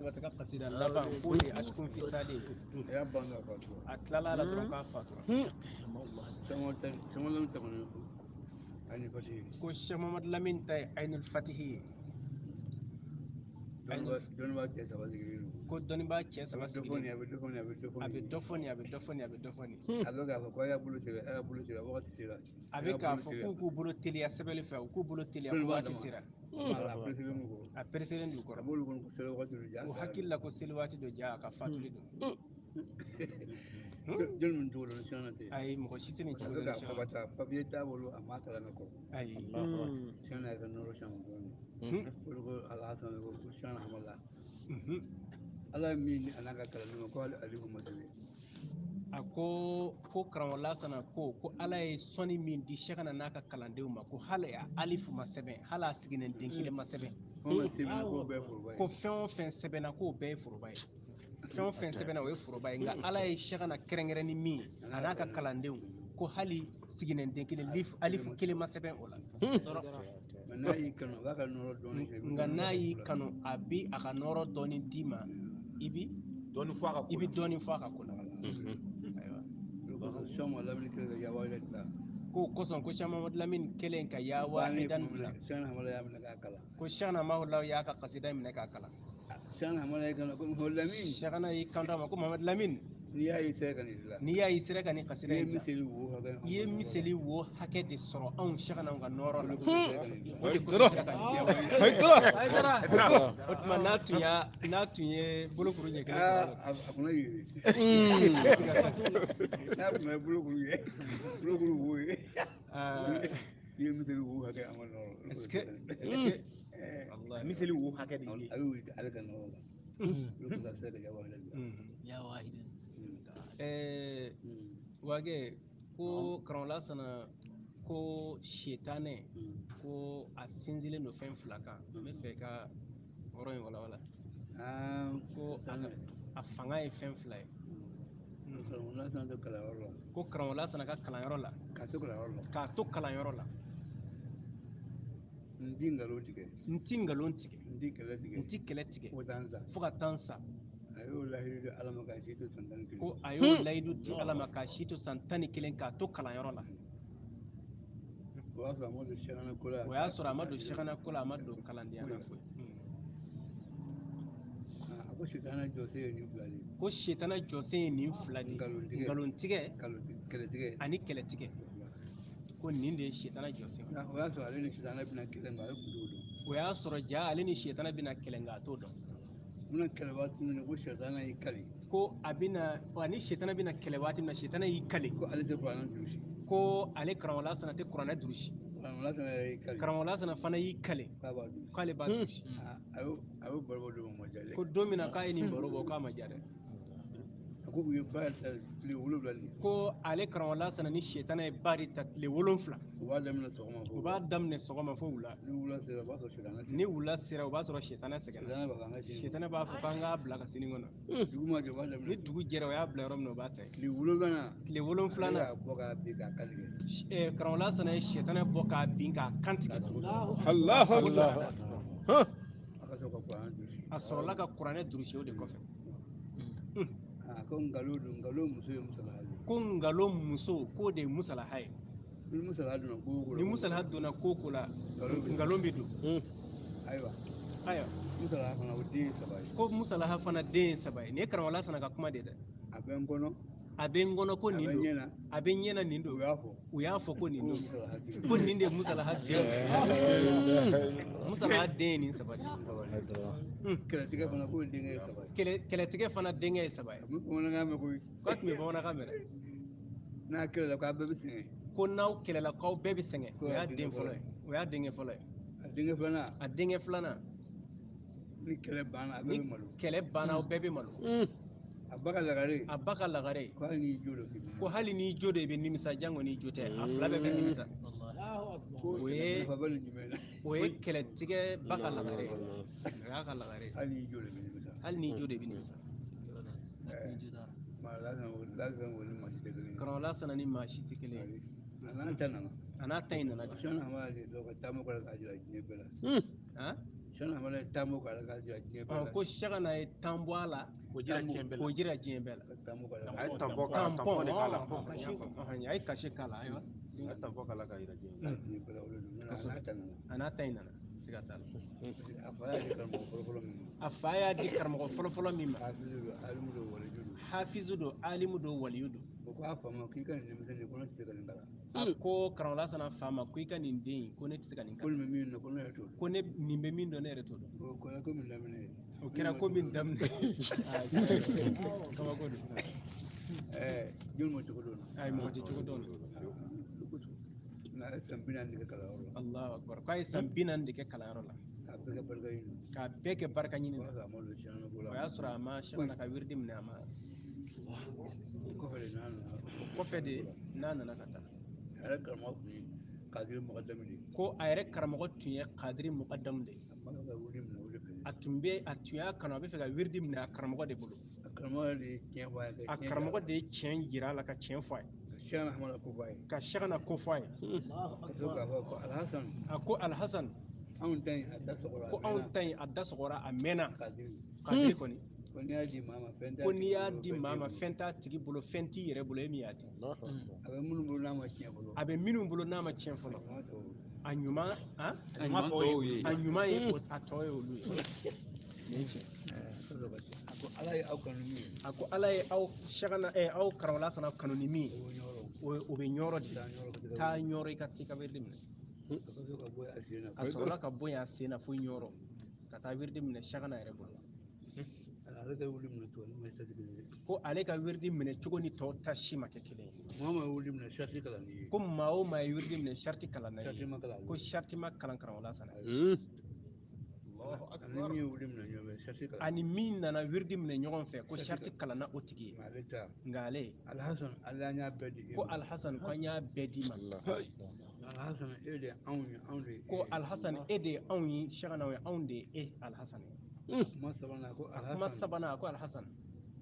Jabatɛ ka kasida laban k'o de ye asikun fisali ye. A y'a ban ka fatura. A tilala a la dɔrɔn k'a fatura. Sɛki Lamini ta kɔni ani fatihi. Ko Sɛki Mamadu Lamini ta ye Ayinul Fatihi ye. Dɔnnibaa cɛ saba sigilen don. Ko dɔnnibaa cɛ saba sigilen don. A bɛ dɔ fɔ nin ye, a bɛ dɔ fɔ nin ye, a bɛ dɔ fɔ nin ye, a bɛ dɔ fɔ nin ye, a bɛ dɔ fɔ nin ye. A bɛ k'a fɔ ko a y'a bolo teliya, a y'a bolo teliya, wagati sera. A bɛ k'a fɔ k'u k'u bolo teliya sɛbɛnni fɛ, u k'u bolo teliya ko waati sera. A A pereselen d'u kɔrɔ. A b'olu kɔnɔ ko seli waati don ja. U hakili la ko seli waati don ja, a ka fatuli don. Jɔnni min cogo dɔn Sɛkina tɛ. Ayi, mɔgɔ si tɛ nin cogo A bɛ dɔn k'a Sɛkina. fɔ ka taa papiye t'a bolo, a m'a kalan ka kɔrɔ. Ayi. Sɛkina y'a ka nɔɔrɔ caman dɔɔnin. Olu ko Alhassan ko Sɛkina Hamala. Ala ye min di a n'a ka kalandenw ma ko hali alifu ma sɛbɛn. A ko karamɔgɔ Lasana ko Ala ye sɔnni min di Sɛkina n'a ka kalandenw ma, ko hali a alifu ma sɛbɛn, hali a siginiden kelen ma sɛbɛn. Fɛn o fɛn sɛbɛnna k'o bɛɛ ye foroba ye. Ko fɛn o fɛn sɛbɛnna k'o bɛɛ ye foroba ye. Fɛn o fɛn sɛbɛnna o ye foroba ye, nka Ala ye Sɛkina kɛrɛnkɛrɛn ni min ye a n'a ka kalandenw, ko hali siginiden kelen alifu kelen ma sɛbɛn o la. Nka n'a y'i kanu, a b'a ka nɔɔrɔ dɔɔnin kɛ. Nka n'a y'i kanu, a bɛ a ka nɔɔrɔ dɔɔnin d'i ma, i bi dɔɔnin fɔ a ka ko la. I bɛ dɔɔnin fɔ a ka ko la. Ayiwa. Sɛki Lamini kɛlen ka yawa dilan. K'o kosɔn ko Sɛki Mamadu Lamini kɛlen ka yawa dilan. Sɛki Hamala y'a minɛ k'a kalan. Ko Sɛki Hamala y'a ka kasida minɛ k'a kalan. Sɛki Hamala y'i kanto ko Mamadu Lamini. Sɛkina y'i kanto a ma ko Mamadu Lamini. N'i y'a ye sera ka nin dilan. N'i y'a ye sera ka nin kasida in dilan. I ye miseli wo hakɛ. I ye miseli wo hakɛ de sɔrɔ anw Sɛkina ka nɔɔrɔ la. O de kosɔn sera ka nin dilan. O tuma n'a tun ye bolokuru ɲɛ kelen sɔrɔ a la. A kunna ye. N'a tun ye bolokuru ye, bolokuru wo ye. I ye miseli wo hakɛ an ka nɔɔrɔ la. Est-ce que miseli wo hakɛ de ye. A y'o ye ale ka nɔɔrɔ la. Olu ka se ka yawa dilan. Wage ko karamɔgɔ Lasana ko sitanɛ ko a sinsinlen don fɛn fila kan, n bɛ fɛ ka yɔrɔ in walawala. Ko a fanga ye fɛn fila ye. Ko karamɔgɔ Lasana ka kalanyɔrɔ la. K'a to kalanyɔrɔ la. K'a to kalanyɔrɔ la. N ti nkalon tigɛ. N ti nkalon tigɛ. N ti kɛlɛ tigɛ. N ti kɛlɛ tigɛ. Fo ka taa n sa. Fo ka taa n sa. A y'o layidu di Ala ma k'a si to san 11. Ko a y'o layidu di Ala ma k'a si to san 11 k'a to kalanyɔrɔ la. O y'a sɔrɔ a ma don Sɛkina ko la. O y'a sɔrɔ a ma don Sɛkina ko la, a ma don kalandenya la foyi. A ko sitanɛ jɔsen ye nin fila de ye. Ko sitanɛ jɔsen ye nin fila de ye. Nkalontigɛ. Kɛlɛtigɛ. Ani kɛlɛtigɛ. Ko nin de ye sitanɛ jɔsen ye. O y'a sɔrɔ ale ni sitanɛ bɛna kɛlɛ nka ale tun t'o dɔn. O y'a sɔrɔ ja ale ni sitanɛ bɛna kɛlɛ nka a t'o dɔn. U bɛna kɛlɛ waati min na ko sitanɛ y'i kali. Ko a bɛna, ani sitanɛ bɛna kɛlɛ waati min na, sitanɛ y'i kali. Ko ale tɛ kuranɛ durusi. Ko ale karamɔgɔ Lasana tɛ kuranɛ durusi. Karamɔgɔ Lasana yɛrɛ y'i kali. Karamɔgɔ Lasana fana y'i kali. K'a b'a durusi. K'ale b'a durusi. A y'o baro bɔ don min, o ma diya dɛ. Ko don min na k'a ye nin baro bɔ, k'a ma diya dɛ. A ko u ye baara ta tile 7 de. Ko ale karamɔgɔ Lasana ni sitanɛ ye baara ta tile 7. U b'a daminɛ sɔgɔma fo. U b'a daminɛ sɔgɔma fo wula. Ni wula sera, o b'a sɔrɔ sitanɛ sɛgɛnna. Ni wula sera, o b'a sɔrɔ sitanɛ sɛgɛnna. Sitanɛ b'a fɔ k'an ka sini. Sitanɛ b'a fɔ k'an k'a bila ka sini kɔnɔ. Dugu ma jɛ, u b'a daminɛ. Ni dugu jɛra, o y'a bila yɔrɔ min na, o b'a ta yen. Tile 7. Tile 7. Ale y'a bɔ k'a bin k'a kantigɛ. Karamɔgɔ Lasana ye sitanɛ bɔ k'a bin k'a kantigɛ. Alahu akbar. A ka sɔrɔ ka kuranɛ durusi. A sɔrɔla ka kuranɛ durusi o de kɔfɛ. A ko nkalon don, nkalon muso ye musalaha ye. Ko nkalon muso k'o de ye musalaha ye. Ni musalaha donna ko o ko la. Ni musalaha donna ko o ko la, nkalon bɛ don. Ayiwa. Ayiwa. Musalaha fana o den ye 3 ye. Ko musalaha fana den ye 3 ye. Nin ye karamɔgɔ Lasana ka kuma de ye dɛ. A bɛ n kɔnɔ. A bɛ n kɔnɔ ko nin don. A bɛ ɲɛ na. A bɛ n ɲɛ na nin don. U y'a fɔ. U y'a fɔ ko nin don. Ko nin de ye musalaha den ye. Musalaha den ye nin 3 de ye. Kɛlɛtigɛ fana k'o denkɛ ye 3 ye. Kɛlɛtigɛ fana denkɛ ye 3 ye. A bɛ bamanankan mɛn koyi. K'a tun bɛ bamanankan mɛn dɛ. N'a kɛlɛla k'a bɛɛ bɛ sɛgɛn. Ko n'aw kɛlɛla k'aw bɛɛ bɛ sɛgɛn. O y'a den fɔlɔ ye. O y'a denkɛ fɔlɔ ye. A denkɛ filanan. A denkɛ filanan. Ni kɛlɛ banna a bɛɛ bɛ malo. Ni kɛlɛ banna aw bɛɛ bɛ malo. A ba ka lagare. A ba ka lagare. Ko hali n'i jo don k'i bɛ. Ko hali n'i jo don i bɛ nimisa, jango n'i jo tɛ. A fila bɛɛ bɛ nimisa. O ye nafa bɛ nin jumɛn na? O ye kɛlɛtigɛ ba ka lagare. O y'a ka lagare. Hali n'i jo don i bɛ nimisa. Hali n'i jo don i bɛ nimisa. Karamɔgɔ Lasana ni maa si tɛ kelen ye. A n'a ta nana. A n'a ta in nana de. Sɛki Hamala de dɔ ka taama kɔrɔ k'a jira diɲɛ bɛɛ la. Ko Cheikhana ye tan bɔ a la k'o jira diɲɛ bɛɛ la. A ye tampon k'a la, tampon de k'a la. A ye cachet k'a la, ayiwa. A ye tampon k'a la k'a jira diɲɛ bɛɛ la. A n'a ta in nana, siga t'a la. A fa y'a di karamɔgɔ fɔlɔfɔlɔ min ma. Hafizu don, alimu don, waliyu don. A ko karamɔgɔ Lasana fa ma ko i ka nin den in ko ne tɛ se ka nin kalan. Ko ne nin bɛ min dɔn ne yɛrɛ t'o dɔn. O kɛra ko min daminɛ. Kabako don. Ayi, mɔgɔ tɛ cogo dɔn. Allahu akbar. K'a ye san 40 de kɛ kalanyɔrɔ la. K'a bɛɛ kɛ barika ɲini na. O y'a sɔrɔ a ma Cheikhana ka wiridi minɛ, a ma. O kɔfɛ de n'a nana ka taa. Ko a yɛrɛ karamɔgɔ tun ye Kadiri Mukadamu de ye. A tun y'a kanu, a bɛ fɛ ka wiridi minɛ a karamɔgɔ de bolo. A karamɔgɔ de ye tiɲɛ jira a la ka tiɲɛ fɔ a ye. Ka Cheikhana ko fɔ a ye. A ko Alhasan, ko anw ta in a da sɔgɔra a mɛnna. Kadiri kɔni. Ko n'i y'a di maa ma fɛn t'a tigi bolo, fɛn t'i yɛrɛ bolo, e min y'a di. A bɛ minnu bolo n'a ma tiɲɛ fɔlɔ. A ɲuman a ɲuman ye a tɔ ye olu ye. Nin ye tiɲɛ. A ko Ala ye aw Cheikhana aw karamɔgɔ Lasana kanu ni min ye, o bɛ ɲɔrɔ de. Taa ɲɔrɔ i ka t'i ka wiridi minɛ. A sɔrɔla ka bɔ yen a sen na fo ɲɔrɔ ka taa wiridi minɛ Cheikhana yɛrɛ bolo. Ko ale ka wiridi minɛ cogo ni tɔw ta si ma kɛ kelen ye. Ko maa o maa ye wiridi minɛ sariti kalan na ye, ko sariti ma kalan karamɔgɔ Lasana. Ani min nana wiridi minɛ ɲɔgɔn fɛ ko sariti kalanna o tigi ye. Nka ale ko Alhasan ko an y'a bɛɛ d'i ma. Ko Alhasan e de ye anw ye, Cheikhana ye anw de ye e Alhasan ye. Kuma sabanan a ko Alhasan,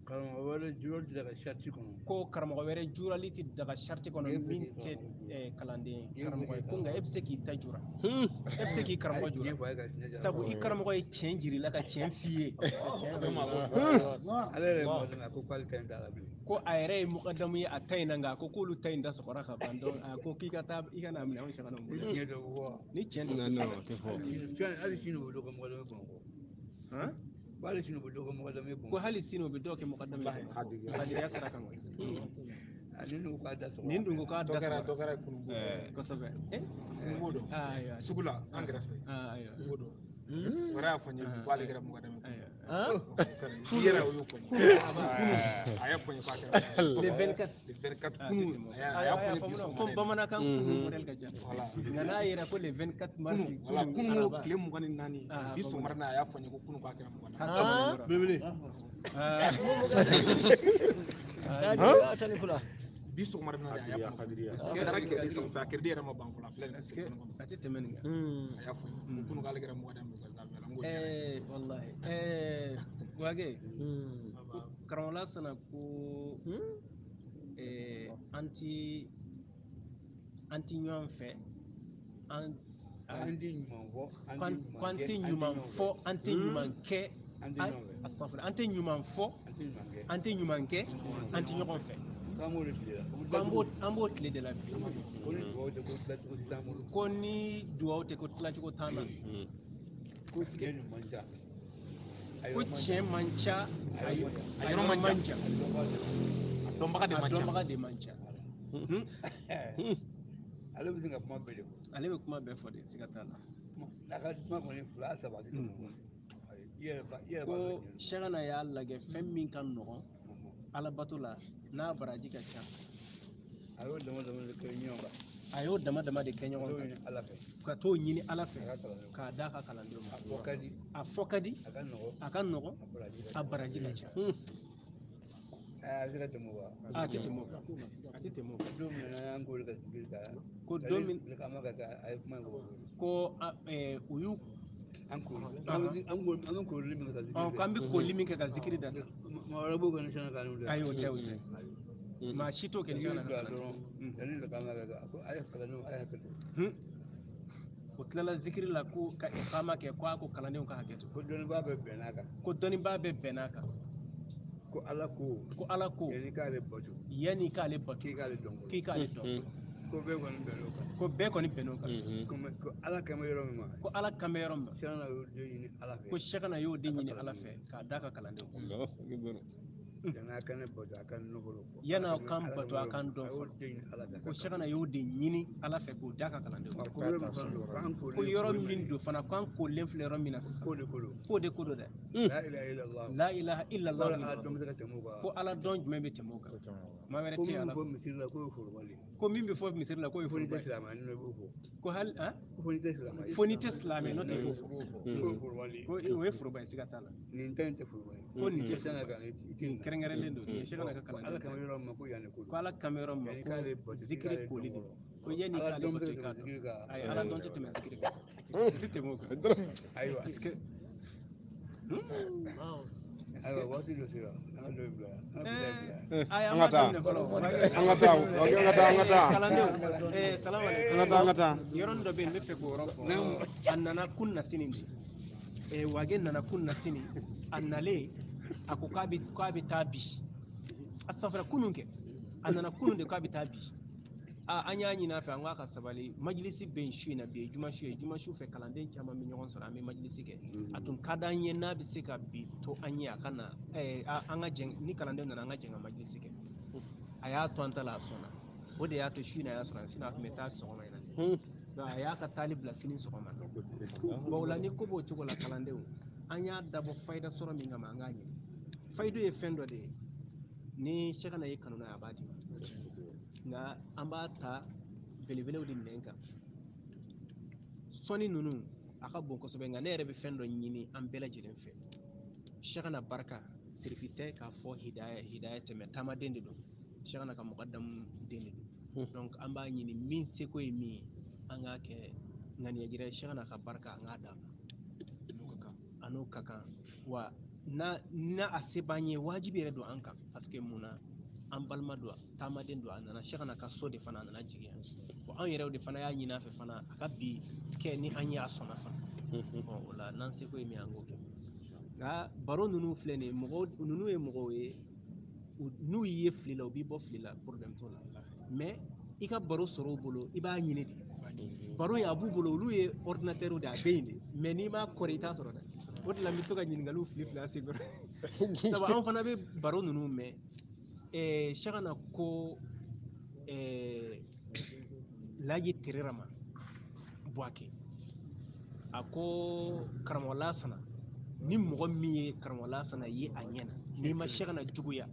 ko karamɔgɔ wɛrɛ jurali tɛ daga sariti kɔnɔ min tɛ kalanden karamɔgɔ ye. Ko nka e bɛ se k'i ta jura, e bɛ se k'i karamɔgɔ jura, sabu i karamɔgɔ ye tiɲɛ jira i la ka tiɲɛ f'i ye. Ko a yɛrɛ ye mukadamu ye a ta in na, nka a ko k'olu ta in da sɔgɔra ka ban, donc a ko k'i ka taa i ka n'a minɛ anw Cheikhana bolo. Ni tiɲɛ don tɛ fɔ. Ko hali sini o bɛ dɔw kɛ mukadamu ye kadiriya sira kan kɔni. Nin dun ko k'a da sɔgɔra. Kosɛbɛ. Ayiwa. Sugu la an kɛrɛfɛ. Ayiwa. Kungo dɔ. O yɛrɛ y'a fɔ n ye bi k'ale kɛra mukadamu ye. I yɛrɛ o y'o fɔ n ye. A y'a fɔ n ye k'a kɛra. Le 24. Le 24 kunun a y'a fɔ n ye bi sɔgɔmada Ko bamanankan kunun modèle ka ca. Nka n'a yɛrɛ ko le 24 mars. Voilà, kunun ko tile 24 bi sɔgɔmada in na a y'a fɔ n ye ko kunun k'a kɛra mukadamu ye. Belebele. Bi sɔgɔmada in na a y'a fɔ n ye. A taara crédit sanfɛ, a crédit yɛrɛ ma ban fɔlɔ, a filɛ nin ye téléphone kɔnɔ. A tɛ tɛmɛ nin kan. A y'a fɔ n ye ko kunun k'ale kɛra mukadamu ye ka zawiya la, n ko Wallahi. Wage, ko karamɔgɔ Lasana ko an ti ɲɔgɔn fɛ, an tɛ ɲuman fɔ, an tɛ ɲuman kɛ, an tɛ ɲuman fɔ, an tɛ ɲuman kɛ, an tɛ ɲɔgɔn fɛ. An b'o tile de la bi. Ko ni duwawu tɛ ko tilacogo t'an na. Ko tiɲɛ man ca. Ko tiɲɛ man ca, a yɔrɔ man ca. A dɔnbaga de man ca. Ale bɛ se ka kuma bɛɛ de fɔ. Ale bɛ kuma bɛɛ fɔ de, siga t'a la. A ka kuma kɔni 2 3 tɛ tɛmɛ o kan. Ko Cheikhana y'a lajɛ fɛn min ka nɔgɔn alabato la n'a baraji ka ca. A y'o dama dama de kɛ ɲɔgɔn kan. A y'o dama dama de kɛ ɲɔgɔn kan. Ka t'o ɲini Ala fɛ k'a d'a ka kalandenw ma. A fɔ ka di. A ka nɔgɔn. A baraji ka ca. A bɛ se ka tɛmɛ o kan. A tɛ tɛmɛ o kan. A tɛ tɛmɛ o kan. Don min na an k'olu ka zikiri ta. Ko don min. A ye kuma in fɔ. Ko u y'u. An bɛ koli min kɛ ka zikiri. K'an bɛ koli min kɛ ka zikiri da. Maa wɛrɛ b'o kɛ ni sɛnɛ kan. Ayi, o tɛ o tɛ. Maa si t'o kɛ ni sɛnɛ kan. Dɔrɔn yanni ka a ko a ye kalandenw a ye hakɛ to. O tilala zikiri la ko ka iqama kɛ ko a ko kalandenw ka hakɛ to. Ko dɔnnibaa bɛɛ bɛnn'a kan. Ko dɔnnibaa bɛɛ bɛnn'a kan. Ko Ala ko. Ko Ala ko. Yanni k'ale bato. Yanni k'ale bato. K'i k'ale dɔn. K'i k'ale dɔn. Ko bɛɛ kɔni bɛnn'o kan. Ko bɛɛ kɔni bɛnn'o kan. Ko Ala kan bɛ yɔrɔ min ma. Ko Ala kan bɛ yɔrɔ min ma. Sɛkana y'o de ɲini Ala fɛ. Ko Sɛkana y'o de ɲini Ala fɛ k'a d'a ka kalandenw. Yanni a ka ne bato a ka n fɔlɔ. Yanni a kan bato a kan dɔn fɔlɔ. Ko Sɛkana y'o de ɲini Ala fɛ k'o d'a ka kalandenw. Ko yɔrɔ min don fana k'an kolen filɛ yɔrɔ min na sisan. K'o de ko don. K'o de ko don dɛ. La ilaha illallah. La ilaha illallah. Ko Ala dɔn bɛ se ka tɛmɛ o kan. Ko Ala dɔn jumɛn bɛ tɛmɛ o kan. Maa wɛrɛ tɛ Ala. Ko min bɛ fɔ misiri la k'o ye foroba de ye. Ko min bɛ fɔ misiri la k'o ye foroba ye. Fo n'i tɛ silamɛ ye n'o b'o fɔ. Ko hali han. Fo n'i tɛ silamɛ ye. Fo n'i tɛ silamɛ n'o tɛ i b'o fɔ. K'o ye foroba de ye. Ko o ye foroba ye siga t'a la. Nin ta in tɛ foroba ye. Ko nin tɛ foroba ye. Nin kɛrɛnkɛrɛnlen don. Nin ye Sɛkana ka kalanden. Ala kan bɛ yɔrɔ min ma ko yan de ko don. Ko Ala kan bɛ yɔrɔ min ma ko zikiri koli de don. Ko yanni k'ale bato i k'a dɔn. Ayi Ala dɔn tɛ tɛmɛ zikiri kan. O tɛ tɛmɛ o kan. Ayiwa. Parce que. Ayiwa waati dɔ sera an ka dɔ bila an ka bila. An ka taa an ka taa an ka taa an ka taa. Kalandenw salamu aleykum. An ka taa an ka taa. Yɔrɔnin dɔ bɛ yen n bɛ fɛ k'o yɔrɔ fɔ. A nana kun na sini de. Wage nana kun na sini a nalen a ko k'a bɛ taa bi. Astafura kunun kɛ a nana kunun de k'a bɛ taa bi. An y'a ɲini a fɛ an k'a ka sabali majilisi bɛ yen su in na bi ye juma su ye juma su fɛ kalanden caman bɛ ɲɔgɔn sɔrɔ an bɛ majilisi kɛ a tun ka d'an ye n'a bɛ se ka bi to an ye a ka na an ka jɛn ni kalanden nana an ka jɛn ka majilisi kɛ a y'a to an ta la a sɔnna o de y'a to su in na a y'a sɔrɔ sinɔn a tun bɛ taa sɔgɔma in na donc a y'a ka taali bila sini sɔgɔma bon o la ni ko b'o cogo la kalandenw an y'a dabɔ fayida sɔrɔ min kama an k'a ɲini fayidu ye fɛn dɔ de ye ni Sɛkana ye kanu n'a ye a b'a di ma nka an b'a ta belebelew de nɛn kan sɔnni ninnu a ka bon kosɛbɛ nka ne yɛrɛ bɛ fɛn dɔ ɲini an bɛɛ lajɛlen fɛ Sɛkana barika sirifi tɛ k'a fɔ hidaya hidaya tɛmɛ taamaden de don Sɛkana ka mɔgɔdamu den de don donc an b'a ɲini min seko ye min ye an k'a kɛ ŋaniya jira ye Sɛkana ka barika an k'a d'a ma a n'o ka kan wa n'a a se b'an ye wajibi yɛrɛ don an kan parce que mun na an balima don taamaden don a nana Sɛkana ka so de fana a nana jigin yan bon an yɛrɛw de fana y'a ɲini a fɛ fana a ka bi kɛ ni an ye a sɔnna fana bon o la n'an seko ye min ye an k'o kɛ nka baro ninnu filɛ nin ye mɔgɔw ninnu ye mɔgɔw ye n'u y'i ye fili la u b'i bɔ fili la problème t'o la mais i ka baro sɔrɔ u bolo i b'a ɲini de baro in a b'u bolo olu ye ordinateur de a bɛ yen de mais n'i m'a kɔri i t'a sɔrɔ dɛ o de la n bɛ to ka ɲininkaliw fili fili a senkɔrɔ sabu an fana bɛ baro ninnu mɛn. Sɛkana ko Laji Terera ma Buwake a ko karamɔgɔ Lasana ni mɔgɔ min ye karamɔgɔ Lasana ye a ɲɛ na n'i ma Sɛkana juguya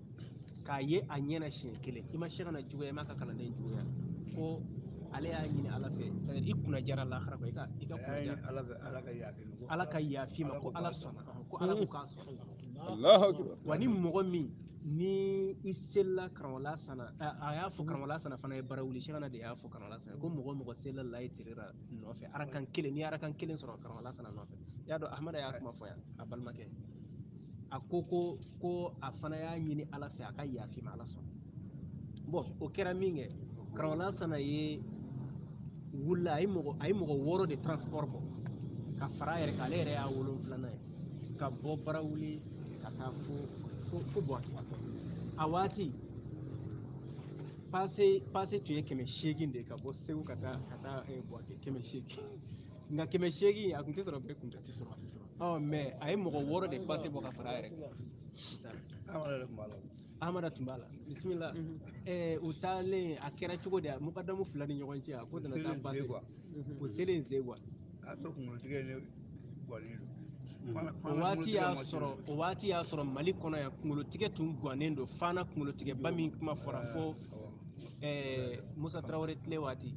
k'a ye a ɲɛ na siɲɛ kelen i ma Sɛkana juguya i m'a ka kalanden juguya ko ale y'a ɲini Ala fɛ c'est-à-dire i kunna jara lahara quoi i ka kunna jara Ala fɛ Ala ka yafa ma Ala ka yafa ma ko Ala sɔnna ko Ala ko k'a sɔnna. Allahu akbar. Wa ni mɔgɔ min ni i selila karamɔgɔ Lasana a y'a fɔ karamɔgɔ Lasana fana ye bara wuli Sɛkana de y'a fɔ karamɔgɔ Lasana ko mɔgɔ mɔgɔ selila Layi Terera nɔfɛ arakan kelen ni arakan kelen sɔrɔ karamɔgɔ Lasana nɔfɛ i y'a dɔn Ahamada y'a kuma fɔ yan a balimakɛ a ko ko ko a fana y'a ɲini Ala fɛ a ka yafa ma Ala sɔnna bon o kɛra min kɛ karamɔgɔ Lasana ye wulila a ye mɔgɔ 6 de transport bɔ ka fara a yɛrɛ kan ale yɛrɛ y'a 7nan ye ka bɔ Barawuli ka taa fo Buwake a waati pase tun ye 800 de ye ka bɔ Segu ka taa Buwake 800 nka 800 a tun tɛ sɔrɔ bɛɛ kun tɛ sɔrɔ mais a ye mɔgɔ 6 de pase bɔ ka fara a yɛrɛ kan Ahamada tun b'a la bisimila u taalen a kɛra cogo di mukadamu 2 ni ɲɔgɔn cɛ a ko nana taa pase u selen Zegwa a to kunkolotigɛ ne guwanen don. O waati y'a sɔrɔ Mali kɔnɔ yan kunkolotigɛ tun guwanen don Fana kunkolotigɛba min kuma fɔra fo Musa Tarawele tile waati.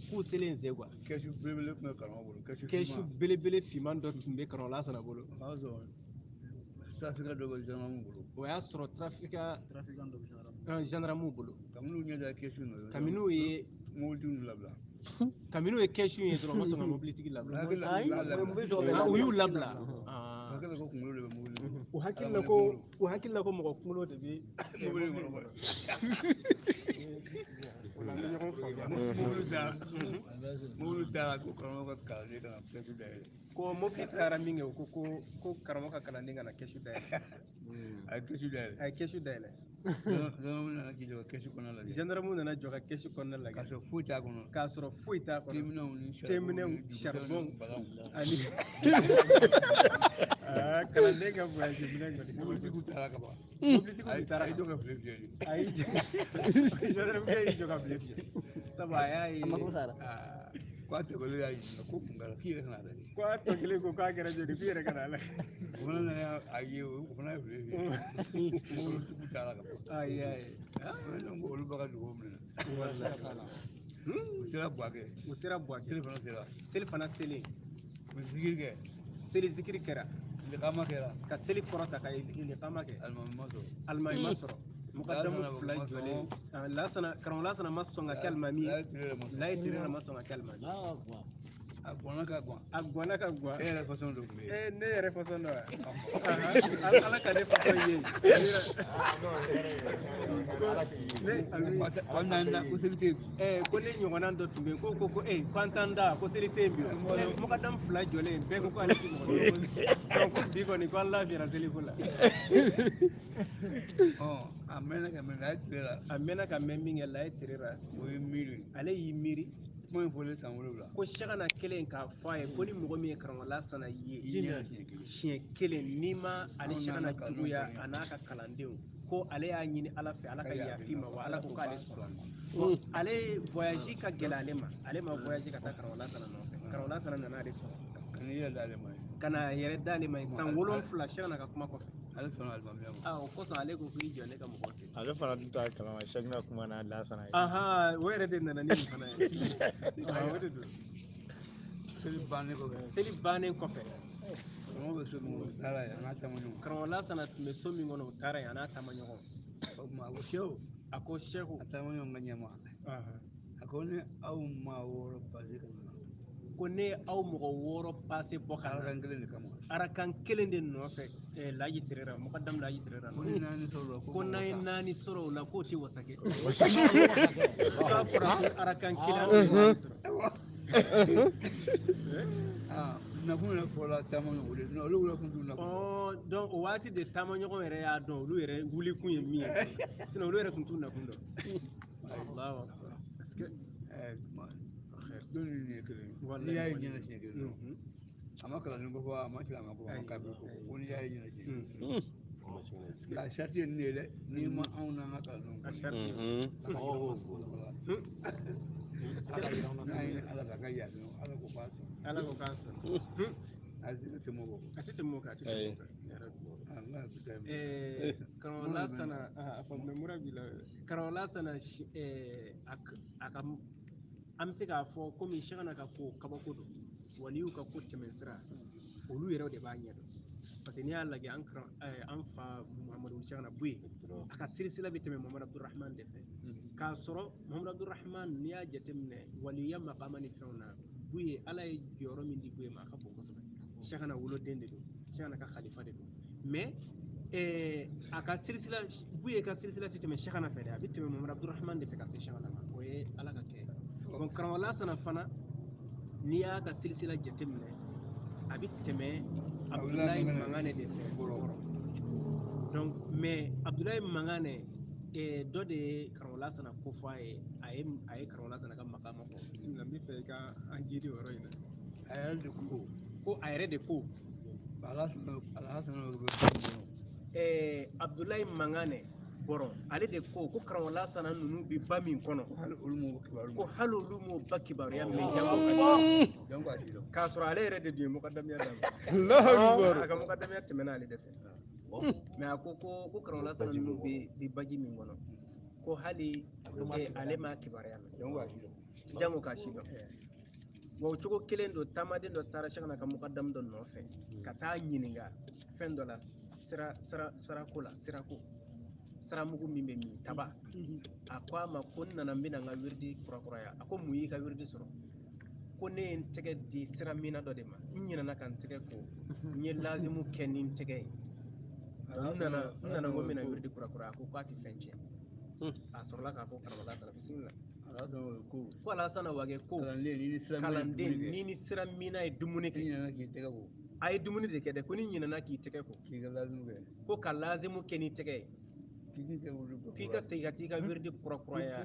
K'u selen Zegwa. Kɛsu belebele tun bɛ karamɔgɔ bolo. Kɛsu belebele finman dɔ tun bɛ karamɔgɔ Lasana bolo. O y'a sɔrɔ trafiquant dɔ bɛ gendarme bolo. O y'a sɔrɔ trafiquant dɔ bɛ gendarme bolo. Kabini u ɲɛ da kɛsu nɔ. Kabini u ye mobilitigiw ninnu labila. Kabini u ye kɛsu ye dɔrɔn u ma sɔn ka mobilitigi labila. U y'u labila. Hakili ko kunkolo de bɛ mobili bolo. U hakili la ko mɔgɔ kunkolo de bɛ mobili kɔnɔ. O la an bɛ ɲɔgɔn faamuya. Mobili taara ko karamɔgɔ ka kalanden kana kɛsu dayɛlɛ. Ko mobili taara min kɛ, o ko ko karamɔgɔ ka kalanden kana kɛsu dayɛlɛ. A ye kɛsu dayɛlɛ. A ye kɛsu dayɛlɛ. Gendarme nana k'i jɔ ka kɛsu kɔnɔna lajɛ. Gendarme nana jɔ ka kɛsu kɔnɔna lajɛ. K'a sɔrɔ foyi t'a kɔnɔ. K'a sɔrɔ foyi t'a kɔnɔ. Teminɛw ni teminɛw, charbon ani kalanden ka voyage minɛn kɔni. Mobilitigiw taara ka ban. Mobilitigiw taara. A ye jɔ ka file fiyɛ de. A y'i jɔ. Gendarme y'i jɔ ka file fiyɛ. Sabu a y'a ye. A mako sara. Ko a tɔkelen y'a ɲininka ko mun kɛra k'i yɛrɛ kana lajɛ. Ko a tɔ kelen ko k'a kɛra joli k'i yɛrɛ kana lajɛ. O fana nana a ye o fana ye file fiyɛ. Mobilitigiw taara ka ban. Ayi ayi. Ne ko olu b'a ka dugawu minɛ. U sera Buwakɛ. U sera Buwakɛ. Seli fana sera. Seli fana selen. U ye zikiri kɛ. Seli zikiri kɛra. Iqama kɛra. Ka seli kɔrɔta ka iqama kɛ. Alimami ma sɔrɔ. Alimami ma sɔrɔ. Mukadamu fila jɔlen. Lasana karamɔgɔ Lasana ma sɔn ka kɛ alimami ye. Layi Tere ma sɔn ka kɛ alimami ye. A gɔnna ka gwan. A gɔnna ka gwan. E yɛrɛ fasɔn dɔ tun bɛ yen. Ne yɛrɛ fasɔn dɔ wa? Ala ka ne fasɔn ye. Ko seli tɛ yen bi. Ko ne ɲɔgɔnna dɔ tun bɛ yen ko ko k'an t'an da ko seli tɛ yen bi. Mukadamu fila jɔlen bɛɛ ko k'ale tɛ mɔgɔ dɔn. Ko bi kɔni ko an lafiyara seliko la. A mɛnna ka mɛn Layi Tere la. A mɛnna ka mɛn min kɛ Layi Tere la. O ye miiri. Ale y'i miiri. Kuma in fɔlen san 7. Ko Sɛkina kelen k'a fɔ a ye ko ni mɔgɔ min ye karamɔgɔ Lasana ye siɲɛ kelen n'i ma ale Sɛkina juguya a n'a ka kalandenw ko ale y'a ɲini Ala fɛ Ala ka yafa ma wa Ala ko k'ale sɔnna. Ale voyage ka gɛlɛn ale ma, ale ma voyage ka taa karamɔgɔ Lasana nɔfɛ. Karamɔgɔ Lasana nana ale sɔrɔ. Ka n'i yɛrɛ d'ale ma ye. Ka na yɛrɛ d'ale ma ye san 7 Sɛkina ka kuma kɔfɛ. Ale sɔnna alimamiya ma. O kosɔn ale ko k'i jɔ ne ka mɔgɔ seli. Ale fana dun t'a kalama Sɛkina kuma na Lasana ye. O yɛrɛ de nana ni nin fana ye. O de don. Seli bannen kɔfɛ. Seli bannen kɔfɛ. Karamɔgɔ bɛ so min kɔnɔ o taara yen a n'a taamaɲɔgɔn. Karamɔgɔ Lasana tun bɛ so min kɔnɔ o taara yen a n'a taamaɲɔgɔn. O tuma a ko sehu. A ko sehu. A taamaɲɔgɔn ka ɲɛma. A ko ne aw maa 6 pase ka na. Ko ne aw mɔgɔ 6 pase bɔ ka na. Arakan kelen de kama. Arakan kelen de nɔfɛ Layi Tere la mukadamu Layi Tere la. Ko ni 4 sɔrɔ o la. Ko n'an ye 4 sɔrɔ o la k'o tɛ wasa kɛ. K'a fɔra ko arakan kelen an bɛ 4 sɔrɔ. Nakun yɛrɛ fɔra taamaɲɔgɔn o de olu wula kun t'u nakun. Donc o waati de taamaɲɔgɔn yɛrɛ y'a dɔn olu yɛrɛ wuli kun ye min ye sinon olu yɛrɛ kun t'u nakun dɔn. Allahu akbar. Parce que don ni ye kelen ye. N'i y'a ye ɲɛna siɲɛ kelen dɔrɔn. A ma kalanden ko fɔ a ma silamɛ ko a ma kafiri ko ko n'i y'a ye ɲɛna siɲɛ kelen. Nka sariti ye nin de ye dɛ n'i ma anw n'an ka kalandenw. A sariti. N'a ye Ala fɛ a ka yafa Ala ko k'a sɔn. Ala ko k'a sɔn. A tɛ tɛmɛ o kan. A tɛ tɛmɛ o kan a tɛ tɛmɛ o kan. Karamɔgɔ Lasana a fɔ mɛ mura b'i la. Karamɔgɔ Lasana a ka an bɛ se k'a fɔ komi Sɛkina ka ko kabako don waliw ka ko tɛmɛsira olu yɛrɛ de b'a ɲɛdɔn parce que n'i y'a lajɛ an fa Muhamadu Sɛkina Buye a ka sirisila bɛ tɛmɛ Muhamadu Abdurahman de fɛ k'a sɔrɔ Muhamadu Abdurahman n'i y'a jateminɛ waliya maqama ni fɛnw na Buye Ala ye jɔyɔrɔ min di Buye ma a ka bon kosɛbɛ. Sɛkina woloden de don, Sɛkina ka khalifa de don mais a ka sirisila Buye ka sirisila tɛ tɛmɛ Sɛkina fɛ dɛ, a bɛ tɛmɛ Muhamadu Abdurahman de fɛ ka se Sɛkina ma, o ye Ala ka kɛ. Bon karamɔgɔ Lasana fana n'i y'a ka sirisila jateminɛ a bɛ tɛmɛ Abudulayi Mangane de fɛ Bɔrɔ. Donc mais Abudulayi Mangane dɔ de ye karamɔgɔ Lasana ko fɔ a ye, a ye karamɔgɔ Lasana ka maqama fɔ. Bisimila n bɛ fɛ i ka an jidi o yɔrɔ in na. A yɛrɛ de ko. Ko a yɛrɛ de ko. Alasana bɛ kɔnɔ. Abudulayi Mangane Bɔrɔ ale de ko ko karamɔgɔ Lasana ninnu bɛ ba min kɔnɔ ko hali olu m'o ba kibaruya mɛn jango k'a sɔrɔ ale yɛrɛ de dun ye mukadamiya daminɛ. A ka mukadamiya tɛmɛna ale de fɛ. Mais a ko ko karamɔgɔ Lasana ninnu bɛ baji min kɔnɔ ko hali ale m'a kibaruya mɛn jango k'a si dɔn. Wa o cogo kelen don taamaden dɔ taara Sɛkina ka mukadamu dɔ nɔfɛ ka taa ɲininka fɛn dɔ la sirako la sirako. Siramugu min bɛ min taba a ko a ma ko n nana n bɛna n ka wiridi kurakuraya a ko mun y'i ka wiridi sɔrɔ ko ne ye n tɛgɛ di sira mina dɔ de ma n ɲinɛna ka n tɛgɛ ko n ye lazimu kɛ ni n tɛgɛ ye N nana n ko n bɛna wiridi kura kura, a ko k'a tɛ fɛn tiɲɛ. A sɔrɔla k'a fɔ karamɔgɔ Lasana bisimila. Ko Alasana Wage ko kalanden n'i ni sira minna ye dumuni kɛ, a ye dumuni de kɛ dɛ, ko n'i ɲinɛna k'i tɛgɛ ko, ko ka lazimu kɛ n'i tɛgɛ ye, k'i ka segin ka t'i ka wiridi kura kuraya,